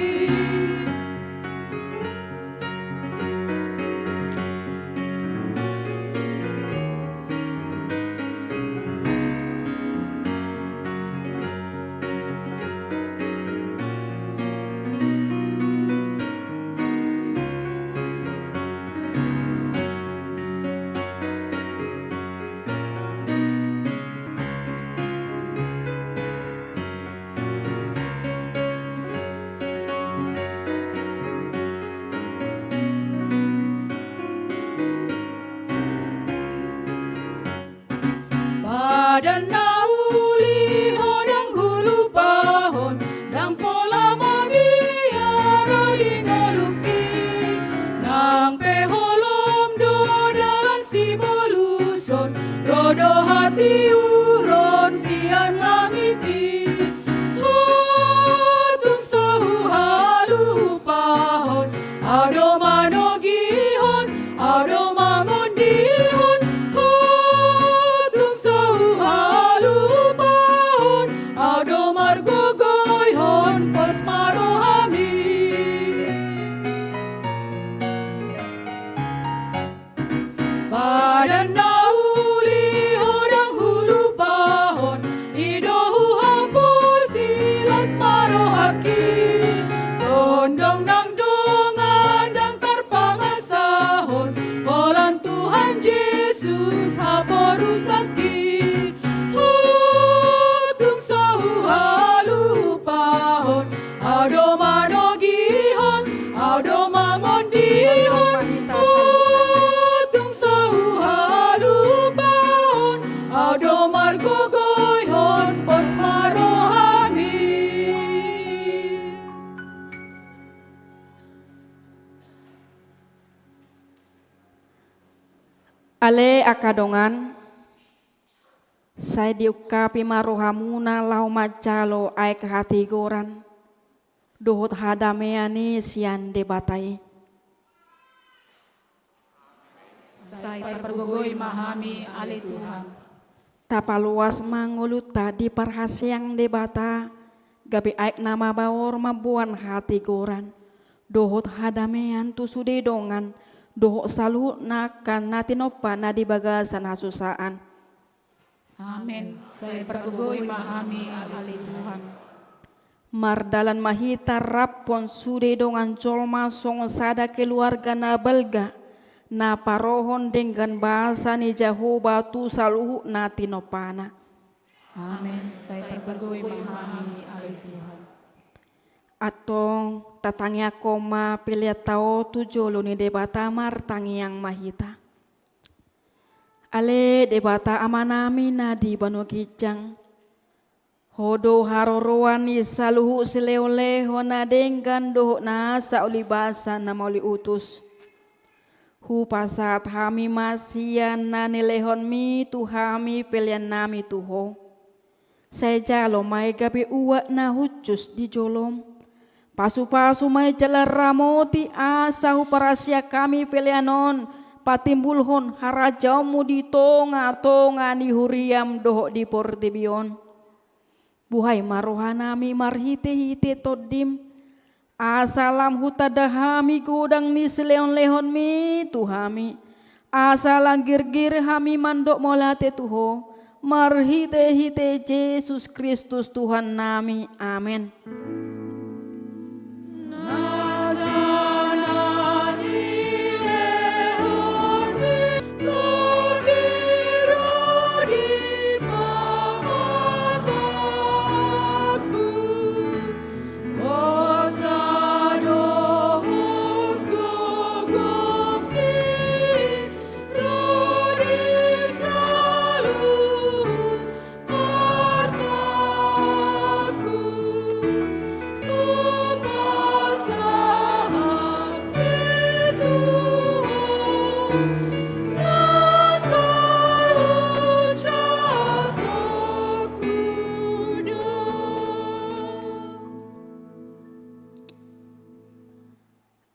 Padan na uli ho ndang hulupahon, ndang pola mabiar ahu di ngolungki. Nang pe holom do dalan siboluson, ro do hatiuron sian langit i. Ho tung so huhalupahon, ahu do manogihon, ahu do mangondihon. Ho tung so huhalupahon, ahu do margogoihon, pos ma rohami. Padan na uli ho ndang hulup Ale angka dongan, sai diungkapi ma rohamuna laho manjalo aek hatigoran dohot hadamean i sian Debata i. Sai pargogoi ma hami, ale Tuhan. Tapaloas ma ngolunta di parhaseang Debata, gabe aek na mabaor mamboan hatigoran dohot hadamean tu sude dongan dohot saluhutna angka na tinompana di bagasan hasusaan. Amen. Sai pargogoi ma hami, ale Tuhan. Mardalan ma hita raphon sude dongan jolma songon sada keluarga na balga, na parohon denggan basa ni Jahowa tu saluhutna tinompana. Amen. Sai pargogoi ma hami, ale Tuhan. Antong tatangiangkon ma peleanta on tu jolo ni Debata. Martangiang ma hita. Ale Debata Amanami na di banua ginjang, Ho do haroroan ni saluhut silehonlehon na denggan dohot nasa ulibasa na mauliutus. Hupasahat hami ma sian na nilehonmi tu hami peleannami tu Ho. Sai jalo ma i gabe uap na hushus di jolom. Pasupasu ma i jala ramoti asa huparasiak hami pelean on patimbulhon harajaonmu di tongatonga ni huriam dohot di portibi on. Buhai ma rohanami marhitehite Tondim, asa lam hutanda hami godang ni silehonlehonmi tu hami, asa lam girgir hami mandok mauliate tu Ho, marhitehite Jesus Kristus Tuhannami. Amen.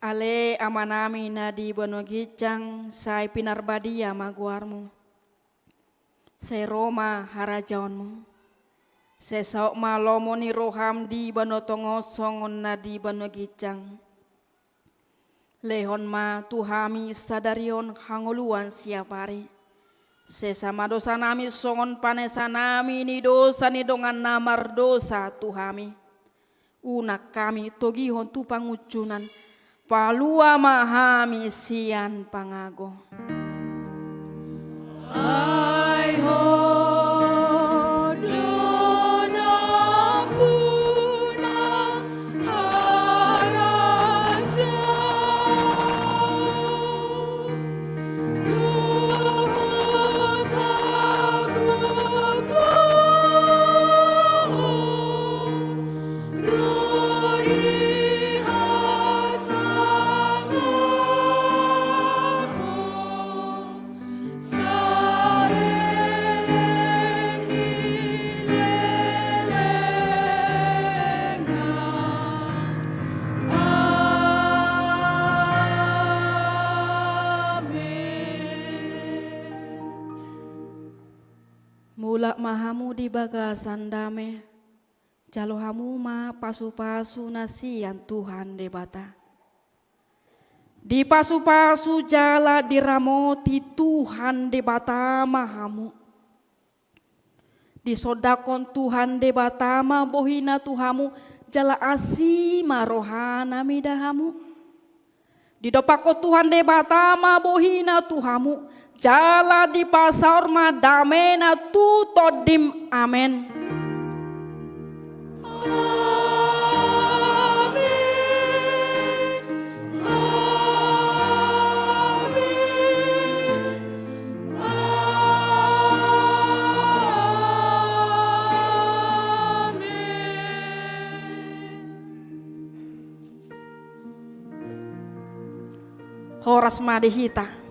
Ale Amanami na di banua ginjang, sai pinarbadia ma goarmu. Sai ro ma harajaonmu. Sai saut ma lomo ni roham di banua tonga on songon na di banua ginjang. Lehon ma tu hami sadari on hangoluan siapari. Sesa ma dosanami songon panesanami ni dosa ni dongan na mardosa tu hami. Unang hami togihon tu pangunjunan, palua ma hami sian pangago. Ai Ho do nampuna harajaon dohot hagogoon. Mulak ma hamu di bagasan dame. Jalo hamu ma pasupasu na sian Tuhan Debata. Dipasupasu jala diramoti Tuhan Debata ma hamu. Disondangkon Tuhan Debata ma bohina tu hamu, jala asi ma rohana mida hamu. Didompakkon Tuhan Debata ma bohina tu hamu, jala dipasaor ma damena tu tondim. Amen. Horas ma di hita.